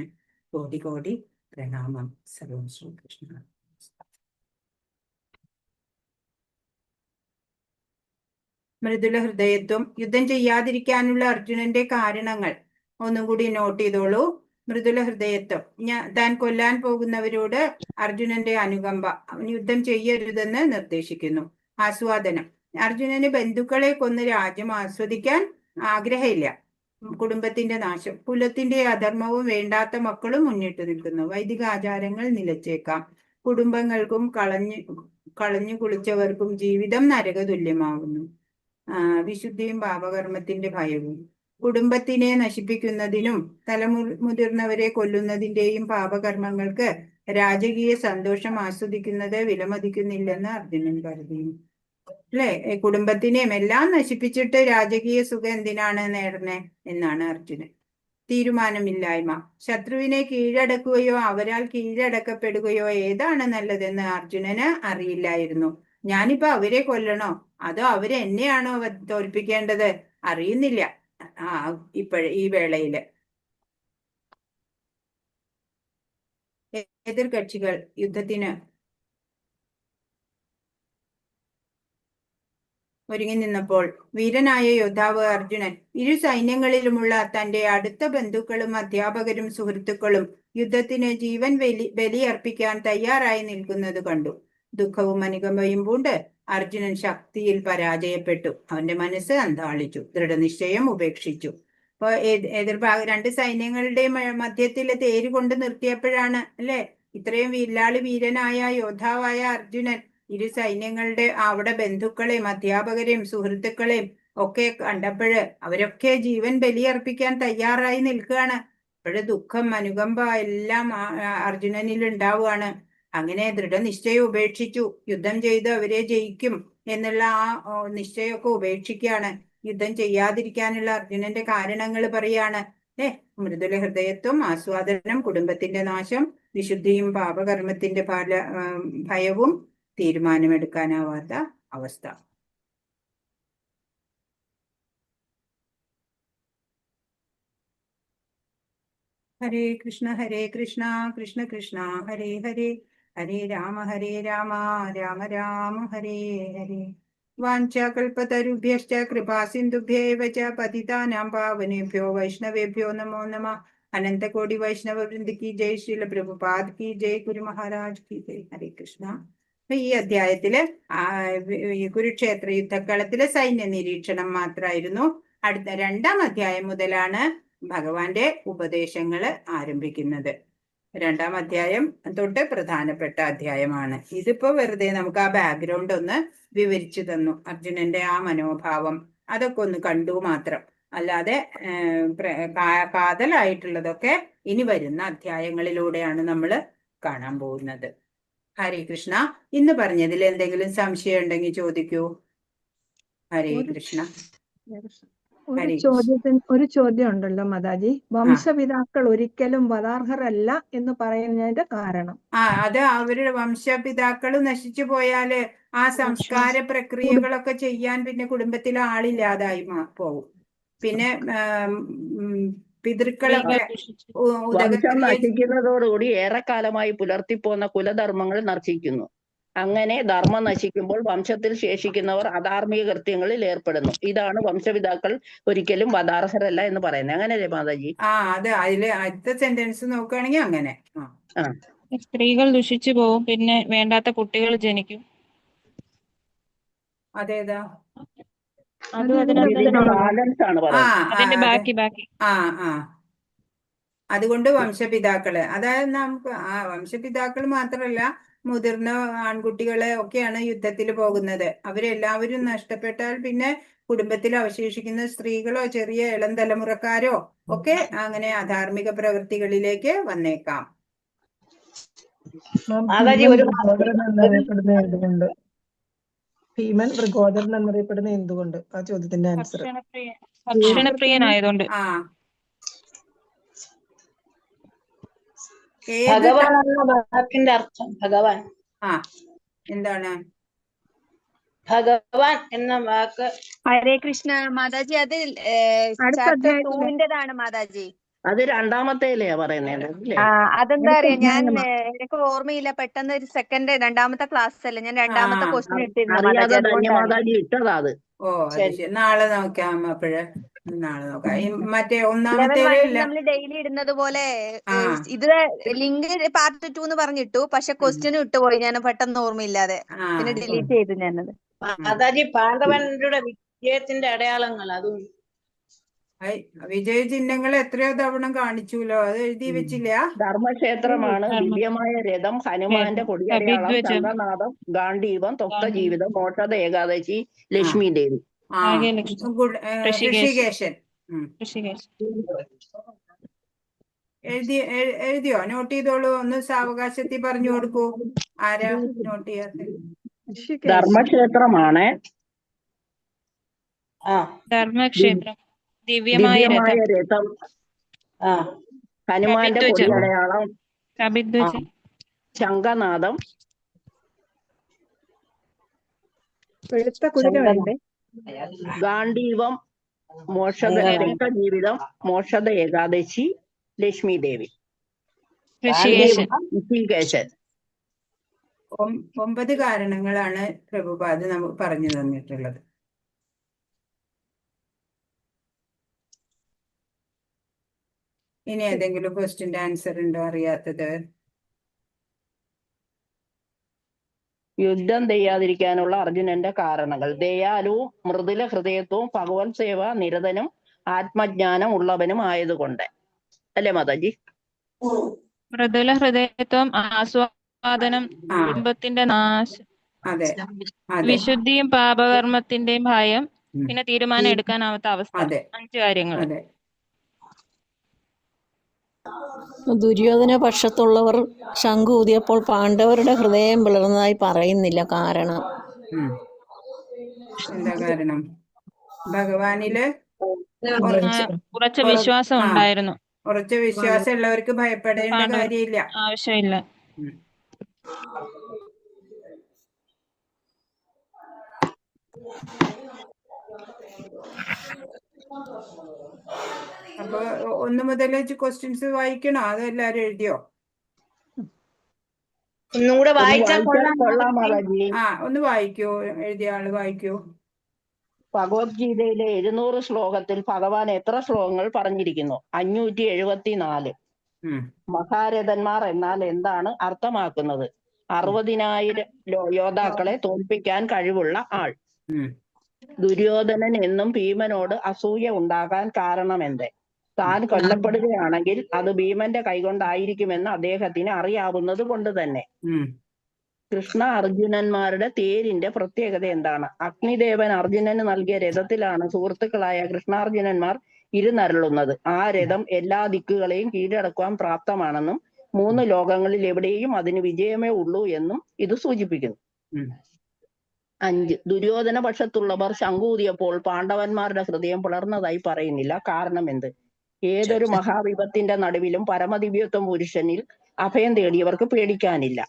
[SPEAKER 1] കോടി കോടി പ്രണാമം. സർവം ശ്രീകൃഷ്ണ. മൃദുല ഹൃദയത്വം, യുദ്ധം ചെയ്യാതിരിക്കാനുള്ള അർജുനന്റെ കാരണങ്ങൾ ഒന്നും കൂടി not ചെയ്തോളൂ. മൃദുല ഹൃദയത്വം, താൻ കൊല്ലാൻ പോകുന്നവരോട് അർജുനന്റെ അനുകമ്പ, അവൻ യുദ്ധം ചെയ്യരുതെന്ന് നിർദ്ദേശിക്കുന്നു. ആസ്വാദനം, അർജുനന് ബന്ധുക്കളെ കൊന്ന് രാജ്യം ആസ്വദിക്കാൻ ആഗ്രഹമില്ല. കുടുംബത്തിന്റെ നാശം, കുലത്തിന്റെ അധർമ്മവും വേണ്ടാത്ത മക്കളും മുന്നിട്ട് നിൽക്കുന്നു. വൈദിക ആചാരങ്ങൾ നിലച്ചേക്കാം. കുടുംബങ്ങൾക്കും കളഞ്ഞു കളഞ്ഞു കുളിച്ചവർക്കും ജീവിതം നരകതുല്യമാവുന്നു. വിശുദ്ധിയും പാപകർമ്മത്തിന്റെ ഭയവും, കുടുംബത്തിനെ നശിപ്പിക്കുന്നതിനും തലമുതിർന്നവരെ കൊല്ലുന്നതിന്റെയും പാപകർമ്മങ്ങൾക്ക് രാജകീയ സന്തോഷം ആസ്വദിക്കുന്നത് വിലമതിക്കുന്നില്ലെന്ന് അർജുനൻ കരുതി. അല്ലെ? കുടുംബത്തിനെയും എല്ലാം നശിപ്പിച്ചിട്ട് രാജകീയ സുഖം എന്തിനാണ് നേടണേ എന്നാണ് അർജുനൻ. തീരുമാനമില്ലായ്മ, ശത്രുവിനെ കീഴടക്കുകയോ അവരാൽ കീഴടക്കപ്പെടുകയോ ഏതാണ് നല്ലതെന്ന് അർജുനന് അറിയില്ലായിരുന്നു. ഞാനിപ്പോ അവരെ കൊല്ലണോ അതോ അവരെ എന്നെയാണോ തോൽപ്പിക്കേണ്ടത് അറിയുന്നില്ല ഇപ്പോഴ ഈ വേളയില്. എതിർ കക്ഷികൾ യുദ്ധത്തിന് ഒരുങ്ങി നിന്നപ്പോൾ വീരനായ യോദ്ധാവ് അർജുനൻ ഇരു സൈന്യങ്ങളിലുമുള്ള തന്റെ അടുത്ത ബന്ധുക്കളും അധ്യാപകരും സുഹൃത്തുക്കളും യുദ്ധത്തിന് ജീവൻ ബലിയർപ്പിക്കാൻ തയ്യാറായി നിൽക്കുന്നത് കണ്ടു. ദുഃഖവും അനുകമ്പയും പൂണ്ട് അർജുനൻ ശക്തിയിൽ പരാജയപ്പെട്ടു. അവന്റെ മനസ്സ് അന്താളിച്ചു. ദൃഢനിശ്ചയം ഉപേക്ഷിച്ചു. അപ്പൊ എതിർഭാഗ രണ്ട് സൈന്യങ്ങളുടെയും മധ്യത്തിൽ തേര് കൊണ്ട് നിർത്തിയപ്പോഴാണ് അല്ലെ ഇത്രയും വില്ലാളി വീരനായ യോദ്ധാവായ അർജുനൻ ഇരു സൈന്യങ്ങളുടെ അവിടെ ബന്ധുക്കളെയും അധ്യാപകരെയും സുഹൃത്തുക്കളെയും ഒക്കെ കണ്ടപ്പോഴ് അവരൊക്കെ ജീവൻ ബലിയർപ്പിക്കാൻ തയ്യാറായി നിൽക്കുകയാണ്. അപ്പോഴ് ദുഃഖം അനുകമ്പ എല്ലാം അർജുനനിൽ ഉണ്ടാവുകയാണ്. അങ്ങനെ ദൃഢനിശ്ചയം ഉപേക്ഷിച്ചു. യുദ്ധം ചെയ്ത് അവരെ ജയിക്കും എന്നുള്ള ആ നിശ്ചയമൊക്കെ ഉപേക്ഷിക്കുകയാണ്. യുദ്ധം ചെയ്യാതിരിക്കാനുള്ള അർജുനന്റെ കാരണങ്ങൾ പറയാണ്. മൃദുല ഹൃദയത്വം, ആസ്വാദനം, കുടുംബത്തിന്റെ നാശം, വിശുദ്ധിയും പാപകർമ്മത്തിന്റെ ഭയവും, തീരുമാനമെടുക്കാനാവാത്ത അവസ്ഥ. ഹരേ കൃഷ്ണ ഹരേ കൃഷ്ണ കൃഷ്ണ കൃഷ്ണ ഹരേ ഹരേ, ഹരേ രാമ ഹരേ രാമ രാമ രാമ ഹരേ ഹരേ. വാഞ്ചാകൽപതരുഭ്യശ്ച കൃപാസിന്ധുഭ്യേവ ച പതിതാനാം പാവനേഭ്യോ വൈഷ്ണവേഭ്യോ നമോ നമഃ. അനന്തകോടി വൈഷ്ണവ വൃന്ദ കി ജയ്, ശ്രീല പ്രഭുപാദ് കി ജയ്, ഗുരു മഹാരാജ് കി ജയ്. ഹരേ കൃഷ്ണ. അപ്പൊ ഈ അധ്യായത്തില് ഈ കുരുക്ഷേത്ര യുദ്ധക്കളത്തിലെ സൈന്യ നിരീക്ഷണം മാത്രമായിരുന്നു. അടുത്ത രണ്ടാം അധ്യായം മുതലാണ് ഭഗവാന്റെ ഉപദേശങ്ങള് ആരംഭിക്കുന്നത്. രണ്ടാം അധ്യായം തൊട്ട് പ്രധാനപ്പെട്ട അധ്യായമാണ്. ഇതിപ്പോ വെറുതെ നമുക്ക് ആ ബാക്ക്ഗ്രൗണ്ട് ഒന്ന് വിവരിച്ചു തന്നു. അർജുനന്റെ ആ മനോഭാവം അതൊക്കെ ഒന്ന് കണ്ടു മാത്രം. അല്ലാതെ കാതലായിട്ടുള്ളതൊക്കെ ഇനി വരുന്ന അധ്യായങ്ങളിലൂടെയാണ് നമ്മൾ കാണാൻ പോകുന്നത്. ഹരേ കൃഷ്ണ. ഇന്ന് പറഞ്ഞതിൽ എന്തെങ്കിലും സംശയം ഉണ്ടെങ്കിൽ ചോദിക്കൂ. ഹരേ കൃഷ്ണ.
[SPEAKER 3] ഒരു ചോദ്യത്തിന് ഒരു ചോദ്യം ഉണ്ടല്ലോ മാതാജി. വംശപിതാക്കൾ ഒരിക്കലും വധാർഹരല്ല എന്ന് പറയുന്നതിന്റെ കാരണം?
[SPEAKER 1] അത് അവരുടെ വംശപിതാക്കൾ നശിച്ചു പോയാല് ആ സംസ്കാര പ്രക്രിയകളൊക്കെ ചെയ്യാൻ പിന്നെ കുടുംബത്തിലെ ആളില്ലാതായി പോവും. പിന്നെ പിതൃക്കളൊക്കെ
[SPEAKER 8] വംശം നശിക്കുന്നതോടുകൂടി ഏറെക്കാലമായി പുലർത്തിപ്പോന്ന കുലധർമ്മങ്ങൾ നശിക്കുന്നു. അങ്ങനെ ധർമ്മം നശിക്കുമ്പോൾ വംശത്തിൽ ശേഷിക്കുന്നവർ അധാർമിക കൃത്യങ്ങളിൽ ഏർപ്പെടുന്നു. ഇതാണ് വംശപിതാക്കൾ ഒരിക്കലും വധാർഹരല്ല എന്ന് പറയുന്നത്. അങ്ങനെയല്ലേ മാതാജി?
[SPEAKER 1] അത് അതില് അടുത്ത സെന്റൻസ് നോക്കുകയാണെങ്കിൽ അങ്ങനെ.
[SPEAKER 6] സ്ത്രീകൾ ദുഷിച്ചു പോവും, പിന്നെ വേണ്ടാത്ത കുട്ടികൾ ജനിക്കും.
[SPEAKER 1] അതേതാ?
[SPEAKER 6] അതും
[SPEAKER 3] അത്
[SPEAKER 6] അതിനകത്ത്
[SPEAKER 8] ഇതിന്റെ
[SPEAKER 6] തന്നെ
[SPEAKER 8] ബാലൻസ് ആണ്
[SPEAKER 1] ആ
[SPEAKER 8] പറയുന്നത്.
[SPEAKER 1] ആ
[SPEAKER 6] അതിന്റെ
[SPEAKER 1] അതെ.
[SPEAKER 6] ബാക്കി ബാക്കി.
[SPEAKER 1] ആ ആ അതുകൊണ്ട് വംശപിതാക്കള്, അതായത് നമുക്ക് വംശപിതാക്കൾ മാത്രല്ല, മുതിർന്ന ആൺകുട്ടികളെ ഒക്കെയാണ് യുദ്ധത്തിൽ പോകുന്നത്. അവരെല്ലാവരും നഷ്ടപ്പെട്ടാൽ പിന്നെ കുടുംബത്തിൽ അവശേഷിക്കുന്ന സ്ത്രീകളോ ചെറിയ ഇളം തലമുറക്കാരോ ഒക്കെ അങ്ങനെ അധാർമിക പ്രവൃത്തികളിലേക്ക് വന്നേക്കാം.
[SPEAKER 9] മാം,
[SPEAKER 10] മാതാജി
[SPEAKER 9] ഭീമൻ
[SPEAKER 10] ഒരു
[SPEAKER 9] വൃഗോദരൻ എന്നറിയപ്പെടുന്ന എന്തുകൊണ്ട്? ഭീമൻ വൃഗോദരൻ എന്നറിയപ്പെടുന്ന എന്തുകൊണ്ട്? ആ ചോദ്യത്തിന്റെ ആൻസർ.
[SPEAKER 6] ഭക്ഷണപ്രിയനായതുകൊണ്ട്.
[SPEAKER 1] ആ ഏത്
[SPEAKER 10] ഭഗവാൻ എന്ന വാക്കിന്റെ അർത്ഥം ഭഗവാൻ.
[SPEAKER 1] ആ എന്താണ്
[SPEAKER 10] ഭഗവാൻ എന്ന വാക്ക്?
[SPEAKER 2] ഹരേ കൃഷ്ണ മാതാജി, അത്
[SPEAKER 3] അടുത്ത
[SPEAKER 2] ചാപ്റ്റർ
[SPEAKER 3] അധ്യായത്തില്
[SPEAKER 2] 2-ന്റേതാണ് മാതാജി.
[SPEAKER 8] അത് രണ്ടാമത്തേലെയാ പറയുന്നത് അല്ലേ?
[SPEAKER 2] അതെന്താ
[SPEAKER 3] അടുത്ത
[SPEAKER 2] അറിയാ, ഞാൻ
[SPEAKER 3] അധ്യായമാ.
[SPEAKER 2] എനിക്ക് ഓർമ്മയില്ല, പെട്ടെന്ന് ഒരു സെക്കൻഡ്, രണ്ടാമത്തെ ക്ലാസ് അല്ലേ, ഞാൻ രണ്ടാമത്തെ ക്വസ്റ്റ്യൻ ഇട്ടിരുന്നു മാതാജി,
[SPEAKER 8] അറിയാതെ
[SPEAKER 2] അതുകൊണ്ടാണ്.
[SPEAKER 8] ധന്യമാതാജി ഇട്ടതാ അത്.
[SPEAKER 1] ഓ അത്
[SPEAKER 10] ശരി.
[SPEAKER 1] ശരി, നാളെ നോക്കാം. അപ്പോഴ് നാളെ നോക്കാം. ഈ മറ്റേ
[SPEAKER 2] ലെവൽ
[SPEAKER 1] ഒന്നാമത്തേലല്ല
[SPEAKER 2] 1 നമ്മൾ ഡെയിലി ഇടുന്നത് പോലെ ഇത് ലിങ്ക് പാർട്ട് 2 എന്ന് പറഞ്ഞിട്ടു, പക്ഷെ ക്വസ്റ്റ്യൻ ഇട്ടുപോയി ഞാൻ പെട്ടെന്ന് ഓർമ്മയില്ലാതെ, പിന്നെ ഡിലീറ്റ് ചെയ്തു ഞാനത്.
[SPEAKER 10] മാതാജി പാണ്ഡവരുടെ വിജയത്തിന്റെ അടയാളങ്ങൾ അതും
[SPEAKER 1] വിജയ ചിഹ്നങ്ങൾ എത്രയോ തവണ കാണിച്ചുല്ലോ, അത് എഴുതി വെച്ചില്ല.
[SPEAKER 8] ധർമ്മക്ഷേത്രമാണ്, ദിവ്യമായ രഥം, ഹനുമാന്റെ കൊടിയടയാളം, ശംഖനാഥം, ഗാന്ധീവം, തൊക്ത ജീവിതം, മോക്ഷത ഏകാദശി, ലക്ഷ്മി ദേവി.
[SPEAKER 1] ഋഷികേശൻ. എഴുതിയോ? Not ചെയ്തോളൂ, ഒന്ന് സാവകാശത്തിൽ പറഞ്ഞു കൊടുക്കൂ. ആരാ not ചെയ്യാത്ത?
[SPEAKER 8] ധർമ്മക്ഷേത്രമാണ്,
[SPEAKER 6] ധർമ്മക്ഷേത്രം, ദിവ്യമായ
[SPEAKER 8] രഥം, ഹനുമാന്റെ കൊടിയടയാളം, ശംഖനാഥം,
[SPEAKER 3] വെളുത്ത കുതിര വേണ്ടേ?
[SPEAKER 8] ഗാന്ധീവം, മോക്ഷത ജീവിതം, മോക്ഷത ഏകാദശി, ലക്ഷ്മി ദേവി, ഋഷികേശൻ.
[SPEAKER 1] 9 കാരണങ്ങളാണ് പ്രഭുപാദ് നമുക്ക് പറഞ്ഞു തന്നിട്ടുള്ളത്. ഇനി ഏതെങ്കിലും ക്വസ്റ്റ്യന്റെ ആൻസർ ഉണ്ടോ അറിയാത്തത്?
[SPEAKER 8] യുദ്ധം ചെയ്യാതിരിക്കാനുള്ള അർജുനന്റെ കാരണങ്ങൾ: ദയാലുവും മൃദുല ഹൃദയത്വവും ഭഗവത് സേവ നിരതനും ആത്മജ്ഞാനം ഉള്ളവനും ആയതുകൊണ്ട് അല്ലേ മാതാജി?
[SPEAKER 6] മൃദുല ഹൃദയത്വം, ആസ്വാദനം, കുടുംബത്തിന്റെ നാശം, വിശുദ്ധിയും പാപകർമ്മത്തിന്റെയും ഭയം, പിന്നെ തീരുമാനം എടുക്കാനാവാത്ത അവസ്ഥ. 5 കാര്യങ്ങൾ.
[SPEAKER 11] ദുര്യോധന പക്ഷത്തുള്ളവർ ശംഖു ഊതിയപ്പോൾ പാണ്ഡവരുടെ ഹൃദയം പിളർന്നതായി പറയുന്നില്ല. കാരണം
[SPEAKER 1] എന്താ കാരണം? ഭഗവാനില്
[SPEAKER 6] ഉറച്ച വിശ്വാസം ഉണ്ടായിരുന്നു.
[SPEAKER 1] ഉറച്ച വിശ്വാസം ഉള്ളവർക്ക് ഭയപ്പെടേണ്ട കാര്യമില്ല,
[SPEAKER 6] ആവശ്യമില്ല.
[SPEAKER 1] അപ്പൊ 1 മുതൽ ക്വസ്റ്റ്യൻസ് വായിക്കണോ? അതോ എല്ലാരും എഴുതിയോ?
[SPEAKER 10] ഒന്നും കൂടെ വായിച്ചാൽ കൊള്ളാം.
[SPEAKER 1] ഒന്ന് വായിക്കൂ, എഴുതിയ ആള് വായിക്കൂ.
[SPEAKER 8] ഭഗവത്ഗീതയിലെ 700 ശ്ലോകത്തിൽ ഭഗവാൻ എത്ര ശ്ലോകങ്ങൾ പറഞ്ഞിരിക്കുന്നു? 574. മഹാരഥന്മാർ എന്നാൽ എന്താണ് അർത്ഥമാക്കുന്നത്? 60,000 യോദ്ധാക്കളെ തോൽപ്പിക്കാൻ കഴിവുള്ള ആൾ. ദുര്യോധനൻ എന്നും ഭീമനോട് അസൂയ ഉണ്ടാകാൻ കാരണമെന്ത്? താൻ കൊല്ലപ്പെടുകയാണെങ്കിൽ അത് ഭീമന്റെ കൈകൊണ്ടായിരിക്കുമെന്ന് അദ്ദേഹത്തിന് അറിയാവുന്നത് കൊണ്ട് തന്നെ. കൃഷ്ണ അർജുനന്മാരുടെ തേരിന്റെ പ്രത്യേകത എന്താണ്? അഗ്നിദേവൻ അർജുനന് നൽകിയ രഥത്തിലാണ് സുഹൃത്തുക്കളായ കൃഷ്ണാർജുനന്മാർ ഇരുന്നരുളുന്നത്. ആ രഥം എല്ലാ ദിക്കുകളെയും കീഴടക്കുവാൻ പ്രാപ്തമാണെന്നും 3 ലോകങ്ങളിൽ എവിടെയും അതിന് വിജയമേ ഉള്ളൂ എന്നും ഇത് സൂചിപ്പിക്കുന്നു. 5. ദുര്യോധന പക്ഷത്തുള്ളവർ ശംഖൂതിയപ്പോൾ പാണ്ഡവന്മാരുടെ ഹൃദയം പിളർന്നതായി പറയുന്നില്ല. കാരണം എന്ത്? ഏതൊരു മഹാവിപത്തിന്റെ നടുവിലും പരമദിവ്യത്വം പുരുഷനിൽ അഭയം തേടിയവർക്ക് പേടിക്കാനില്ല.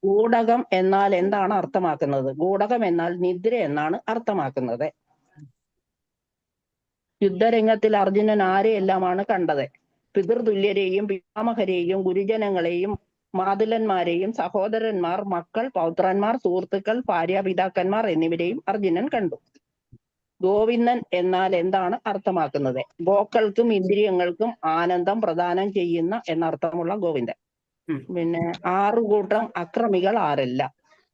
[SPEAKER 8] ഗൂഢകം എന്നാൽ എന്താണ് അർത്ഥമാക്കുന്നത്? ഗൂഢകം എന്നാൽ നിദ്ര എന്നാണ് അർത്ഥമാക്കുന്നത്. യുദ്ധരംഗത്തിൽ അർജുനൻ ആരെയെല്ലാമാണ് കണ്ടത്? പിതൃതുല്യരെയും പിതാമഹരെയും ഗുരുജനങ്ങളെയും മാതുലന്മാരെയും സഹോദരന്മാർ, മക്കൾ, പൗത്രന്മാർ, സുഹൃത്തുക്കൾ, ഭാര്യാപിതാക്കന്മാർ എന്നിവരെയും അർജുനൻ കണ്ടു. ഗോവിന്ദൻ എന്നാൽ എന്താണ് അർത്ഥമാക്കുന്നത്? ഗോക്കൾക്കും ഇന്ദ്രിയങ്ങൾക്കും ആനന്ദം പ്രദാനം ചെയ്യുന്ന എന്നർത്ഥമുള്ള ഗോവിന്ദൻ. പിന്നെ 6 കൂട്ടം അക്രമികൾ ആരല്ല?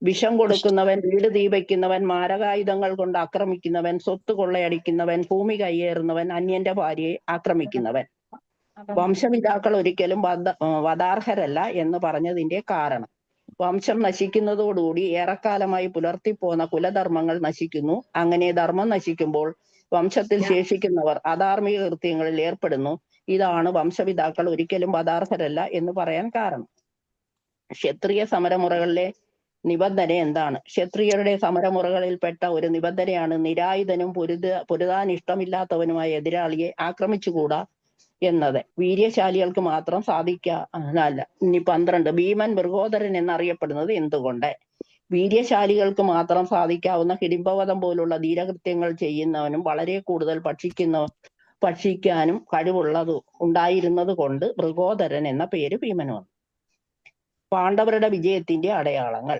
[SPEAKER 8] വിഷം കൊടുക്കുന്നവൻ, വീട് തീ വയ്ക്കുന്നവൻ, മാരകായുധങ്ങൾ കൊണ്ട് ആക്രമിക്കുന്നവൻ, സ്വത്ത് കൊള്ളയടിക്കുന്നവൻ, ഭൂമി കയ്യേറുന്നവൻ, അന്യന്റെ ഭാര്യയെ ആക്രമിക്കുന്നവൻ. വംശപിതാക്കൾ ഒരിക്കലും വധാർഹരല്ല എന്ന് പറഞ്ഞതിന്റെ കാരണം. വംശം നശിക്കുന്നതോടുകൂടി ഏറെക്കാലമായി പുലർത്തിപ്പോന്ന കുലധർമ്മങ്ങൾ നശിക്കുന്നു. അങ്ങനെ ധർമ്മം നശിക്കുമ്പോൾ വംശത്തിൽ ശേഷിക്കുന്നവർ അധാർമിക കൃത്യങ്ങളിൽ ഏർപ്പെടുന്നു. ഇതാണ് വംശപിതാക്കൾ ഒരിക്കലും വധാർഹരല്ല എന്ന് പറയാൻ കാരണം. ക്ഷത്രിയ സമരമുറകളിലെ നിബന്ധന എന്താണ്? ക്ഷത്രിയരുടെ സമരമുറകളിൽപ്പെട്ട ഒരു നിബന്ധനയാണ് നിരായുധനും പൊരുതാൻ ഇഷ്ടമില്ലാത്തവനുമായ എതിരാളിയെ ആക്രമിച്ചുകൂടാ എന്നത്. വീര്യശാലികൾക്ക് മാത്രം സാധിക്കാനല്ല. ഇനി 12, ഭീമൻ മൃഗോദരൻ എന്നറിയപ്പെടുന്നത് എന്തുകൊണ്ട്? വീര്യശാലികൾക്ക് മാത്രം സാധിക്കാവുന്ന ഹിഡിംബവധം പോലുള്ള ധീരകൃത്യങ്ങൾ ചെയ്യുന്നവനും വളരെ കൂടുതൽ ഭക്ഷിക്കാനും കഴിവുള്ളത് ഉണ്ടായിരുന്നത് കൊണ്ട് മൃഗോദരൻ എന്ന പേര് ഭീമന് വന്നു. പാണ്ഡവരുടെ വിജയത്തിന്റെ അടയാളങ്ങൾ: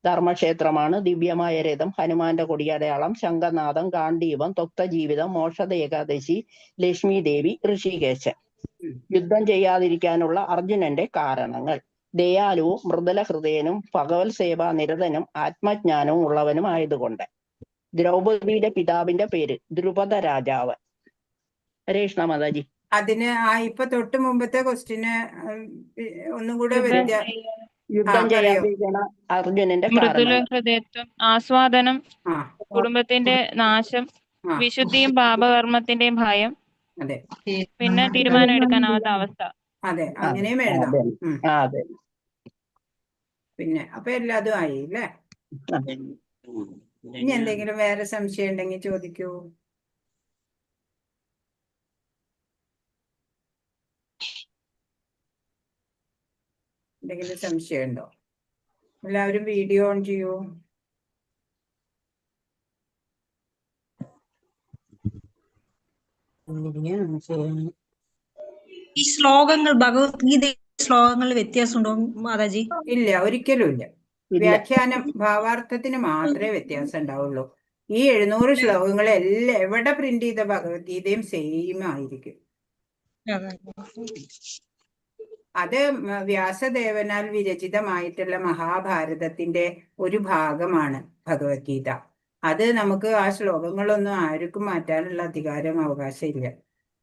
[SPEAKER 8] ധർമ്മക്ഷേത്രമാണ്, ദിവ്യമായ രഥം, ഹനുമാന്റെ കൊടിയടയാളം, ശംഖനാദം, ഗാണ്ഡീവം, ത്വക്തജീവിതം, മോക്ഷദ ഏകാദശി, ലക്ഷ്മി ദേവി, ഋഷികേശൻ. യുദ്ധം ചെയ്യാതിരിക്കാനുള്ള അർജുനന്റെ കാരണങ്ങൾ: ദയാലുവും മൃദുല ഹൃദയനും ഭഗവത് സേവാ നിരതനും ആത്മജ്ഞാനവും ഉള്ളവനും ആയതുകൊണ്ട്. ദ്രൗപദിയുടെ പിതാവിന്റെ പേര് ദ്രുപദ രാജാവ്. ഹരേ കൃഷ്ണ മാതാജി.
[SPEAKER 1] അതിന് ഇപ്പൊ തൊട്ട് മുമ്പത്തെ ക്വസ്റ്റിന് ഒന്നും കൂടെ
[SPEAKER 8] യുദ്ധം ചെയ്യാതിരിക്കണ അർജുനന്റെ
[SPEAKER 6] മൃദുല ഹൃദയത്വം, ആസ്വാദനം, കുടുംബത്തിന്റെ നാശം, വിശുദ്ധിയും പാപകർമ്മത്തിന്റെയും ഭയം,
[SPEAKER 1] അതെ,
[SPEAKER 6] പിന്നെ തീരുമാനം എടുക്കാനാവാത്ത അവസ്ഥ.
[SPEAKER 1] അതെ, അങ്ങനെയും എഴുതാം. പിന്നെ അപ്പൊ എല്ലാതും ആയി അല്ലേ? ഇനി എന്തെങ്കിലും വേറെ സംശയം ഉണ്ടെങ്കിൽ ചോദിക്കൂ. എന്തെങ്കിലും സംശയം ഉണ്ടോ? എല്ലാവരും വീഡിയോ ഓൺ ചെയ്യൂ.
[SPEAKER 5] ഈ ശ്ലോകങ്ങൾ, ഭഗവത്ഗീത ശ്ലോകങ്ങൾ വ്യത്യാസമുണ്ടോ മാതാജി?
[SPEAKER 1] ഇല്ല, ഒരിക്കലും ഇല്ല. വ്യാഖ്യാനം ഭാവാർത്ഥത്തിന് മാത്രമേ വ്യത്യാസം ഉണ്ടാവുള്ളൂ. ഈ 700 ശ്ലോകങ്ങളെല്ലാം എവിടെ പ്രിന്റ് ചെയ്ത ഭഗവത്ഗീതയും സെയിം ആയിരിക്കും. അത് വ്യാസദേവനാൽ വിരചിതമായിട്ടുള്ള മഹാഭാരതത്തിന്റെ ഒരു ഭാഗമാണ് ഭഗവത്ഗീത. അത് നമുക്ക് ആ ശ്ലോകങ്ങളൊന്നും ആർക്കും മാറ്റാനുള്ള അധികാരം അവകാശം ഇല്ല.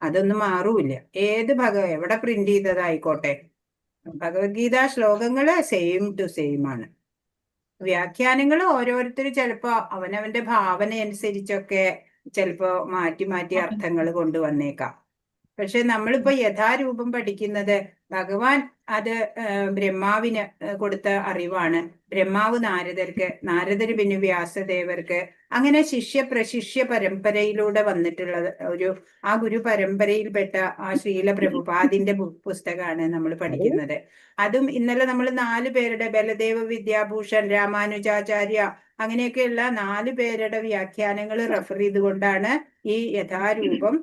[SPEAKER 1] അതൊന്നും മാറൂല. ഏത് എവിടെ പ്രിന്റ് ചെയ്തതായിക്കോട്ടെ, ഭഗവത്ഗീത ശ്ലോകങ്ങള് സെയിം ടു സെയിം ആണ്. വ്യാഖ്യാനങ്ങൾ ഓരോരുത്തർ ചിലപ്പോ അവനവന്റെ ഭാവന അനുസരിച്ചൊക്കെ ചിലപ്പോ മാറ്റി മാറ്റി അർത്ഥങ്ങൾ കൊണ്ടുവന്നേക്കാം. പക്ഷെ നമ്മളിപ്പോ യഥാരൂപം പഠിക്കുന്നത് ഭഗവാൻ അത് ബ്രഹ്മാവിന് കൊടുത്ത അറിവാണ്. ബ്രഹ്മാവ് നാരദർക്ക്, നാരദര് പിന്നെ വ്യാസദേവർക്ക്, അങ്ങനെ ശിഷ്യ പ്രശിഷ്യ പരമ്പരയിലൂടെ വന്നിട്ടുള്ള ഒരു ആ ഗുരു പരമ്പരയിൽപ്പെട്ട ആ ശ്രീല പ്രഭുപാദിന്റെ പുസ്തകമാണ് നമ്മൾ പഠിക്കുന്നത്. അതും ഇന്നലെ നമ്മൾ 4 പേരുടെ ബലദേവ വിദ്യാഭൂഷൺ, രാമാനുജാചാര്യ, അങ്ങനെയൊക്കെയുള്ള 4 പേരുടെ വ്യാഖ്യാനങ്ങൾ റെഫർ ചെയ്തുകൊണ്ടാണ് ഈ യഥാരൂപം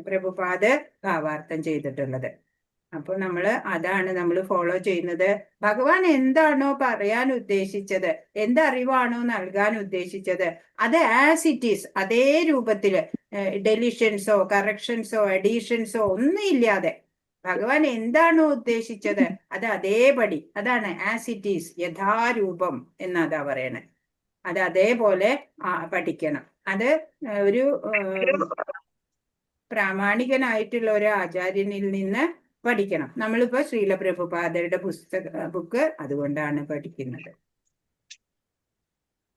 [SPEAKER 1] പ്രഭുപാദ് ഭാവാർത്ഥം ചെയ്തിട്ടുള്ളത്. അപ്പൊ നമ്മള് അതാണ് നമ്മൾ ഫോളോ ചെയ്യുന്നത്. ഭഗവാൻ എന്താണോ പറയാൻ ഉദ്ദേശിച്ചത്, എന്തറിവാണോ നൽകാൻ ഉദ്ദേശിച്ചത്, അത് ആസ് it is അതേ രൂപത്തില് ഡെലിഷൻസോ കറക്ഷൻസോ അഡീഷൻസോ ഒന്നും ഇല്ലാതെ ഭഗവാൻ എന്താണോ ഉദ്ദേശിച്ചത് അത് അതേപടി, അതാണ് ആസ് it is യഥാരൂപം എന്നതാ പറയണേ. അത് അതേപോലെ പഠിക്കണം. അത് ഒരു പ്രാമാണികനായിട്ടുള്ള ഒരു ആചാര്യനിൽ നിന്ന് പഠിക്കണം. നമ്മളിപ്പോ ശ്രീല പ്രഭുപാദരുടെ ബുക്ക് അതുകൊണ്ടാണ് പഠിക്കുന്നത്.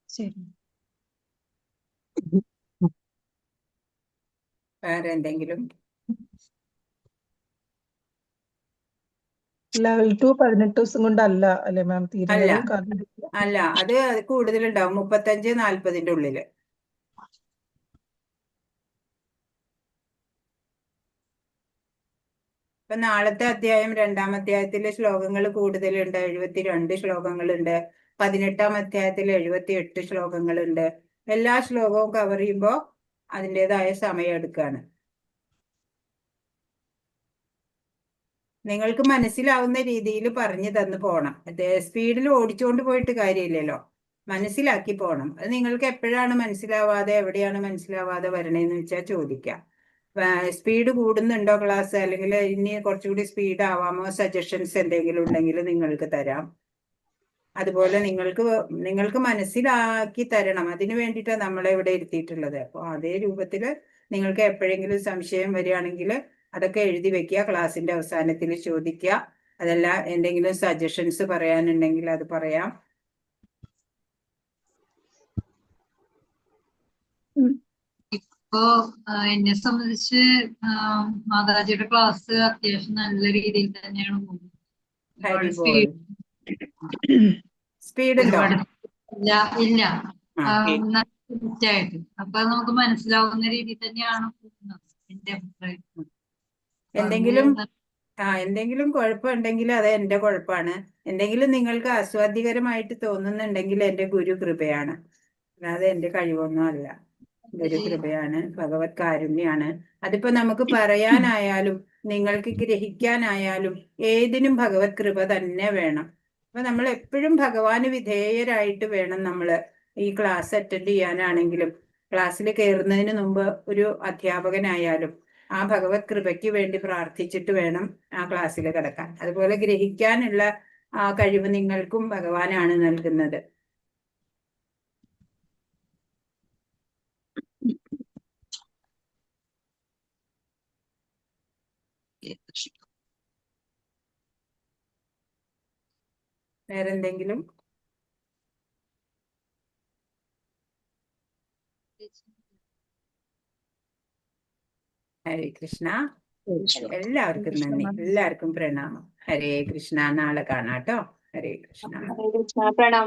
[SPEAKER 5] ശരി.
[SPEAKER 1] വേറെ എന്തെങ്കിലും?
[SPEAKER 9] ലെവൽ 2 18 ദിവസം കൊണ്ടല്ല അല്ലേ മാം
[SPEAKER 1] അല്ല
[SPEAKER 9] തീരുന്നത്? കാരണം
[SPEAKER 1] അല്ല, അത് കൂടുതലുണ്ടാവും, 35-40 ഉള്ളില്. ഇപ്പൊ നാളത്തെ അധ്യായം 2-ാം അധ്യായത്തിലെ ശ്ലോകങ്ങൾ കൂടുതലുണ്ട്, 72 ശ്ലോകങ്ങളുണ്ട്. 18-ാം അധ്യായത്തിൽ 78 ശ്ലോകങ്ങളുണ്ട്. എല്ലാ ശ്ലോകവും കവർ ചെയ്യുമ്പോ അതിൻ്റെതായ സമയം എടുക്കാണ്. നിങ്ങൾക്ക് മനസ്സിലാവുന്ന രീതിയിൽ പറഞ്ഞു തന്നു പോണം. സ്പീഡിൽ ഓടിച്ചുകൊണ്ട് പോയിട്ട് കാര്യമില്ലല്ലോ, മനസ്സിലാക്കി പോണം. അത് നിങ്ങൾക്ക് എപ്പോഴാണ് മനസ്സിലാവാതെ, എവിടെയാണ് മനസ്സിലാവാതെ വരണേന്ന് വെച്ചാൽ ചോദിക്കാം. സ്പീഡ് കൂടുന്നുണ്ടോ ക്ലാസ്, അല്ലെങ്കിൽ ഇനി കുറച്ചുകൂടി സ്പീഡ് ആവാമോ, സജഷൻസ് എന്തെങ്കിലും ഉണ്ടെങ്കിൽ നിങ്ങൾക്ക് തരാം. അതുപോലെ നിങ്ങൾക്ക് നിങ്ങൾക്ക് മനസ്സിലാക്കി തരണം. അതിനു വേണ്ടിയിട്ടാണ് നമ്മളെ ഇവിടെ ഇരുത്തിയിട്ടുള്ളത്. അപ്പൊ അതേ രൂപത്തില് നിങ്ങൾക്ക് എപ്പോഴെങ്കിലും സംശയം വരികയാണെങ്കിൽ അതൊക്കെ എഴുതി വെക്കുക, ക്ലാസ്സിന്റെ അവസാനത്തിൽ ചോദിക്കുക. അതല്ല എന്തെങ്കിലും സജഷൻസ് പറയാനുണ്ടെങ്കിൽ അത് പറയാം.
[SPEAKER 12] ഇപ്പോ എന്നെ സംബന്ധിച്ച് മാതാജിയുടെ ക്ലാസ് അത്യാവശ്യം നല്ല രീതിയിൽ തന്നെയാണ് പോകുന്നത്. ഒരുപാട്
[SPEAKER 1] ഹരി ബോൾ.
[SPEAKER 12] സ്പീഡ്
[SPEAKER 1] സ്പീഡ് ഉണ്ടോ?
[SPEAKER 12] ഒരുപാട് ഇല്ല ഇല്ല,
[SPEAKER 1] ആ
[SPEAKER 12] നല്ല ആയിട്ട് അപ്പൊ അത് നമുക്ക് മനസ്സിലാവുന്ന രീതിയിൽ തന്നെയാണ് പോകുന്നത് എന്റെ അഭിപ്രായം. അപ്പൊ അത്
[SPEAKER 1] എന്തെങ്കിലും എന്തെങ്കിലും കുഴപ്പമുണ്ടെങ്കിൽ അത് എന്റെ കുഴപ്പമാണ്. എന്തെങ്കിലും നിങ്ങൾക്ക് ആസ്വാദ്യകരമായിട്ട് തോന്നുന്നുണ്ടെങ്കിൽ എന്റെ ഗുരു കൃപയാണ്, അല്ലാതെ എന്റെ കഴിവൊന്നും അല്ല. ഗുരു കൃപയാണ്, ഭഗവത് കാരുണ്യാണ്. അതിപ്പോ നമുക്ക് പറയാനായാലും നിങ്ങൾക്ക് ഗ്രഹിക്കാനായാലും ഏതിനും ഭഗവത് കൃപ തന്നെ വേണം. അപ്പൊ നമ്മൾ എപ്പോഴും ഭഗവാന് വിധേയരായിട്ട് വേണം നമ്മള് ഈ ക്ലാസ് അറ്റൻഡ് ചെയ്യാനാണെങ്കിലും ക്ലാസ്സിൽ കയറുന്നതിന് മുമ്പ് ഒരു അധ്യാപകനായാലും ആ ഭഗവത് കൃപയ്ക്ക് വേണ്ടി പ്രാർത്ഥിച്ചിട്ട് വേണം ആ ക്ലാസ്സിൽ കടക്കാൻ. അതുപോലെ ഗ്രഹിക്കാനുള്ള ആ കഴിവ് നിങ്ങൾക്കും ഭഗവാനാണ് നൽകുന്നത്. വേറെന്തെങ്കിലും? ഹരേ കൃഷ്ണ. എല്ലാവർക്കും നന്ദി, എല്ലാവർക്കും പ്രണാമം. ഹരേ കൃഷ്ണ. നാളെ കാണാട്ടോ. ഹരേ കൃഷ്ണ.
[SPEAKER 2] ഹരേ കൃഷ്ണ, പ്രണാമം.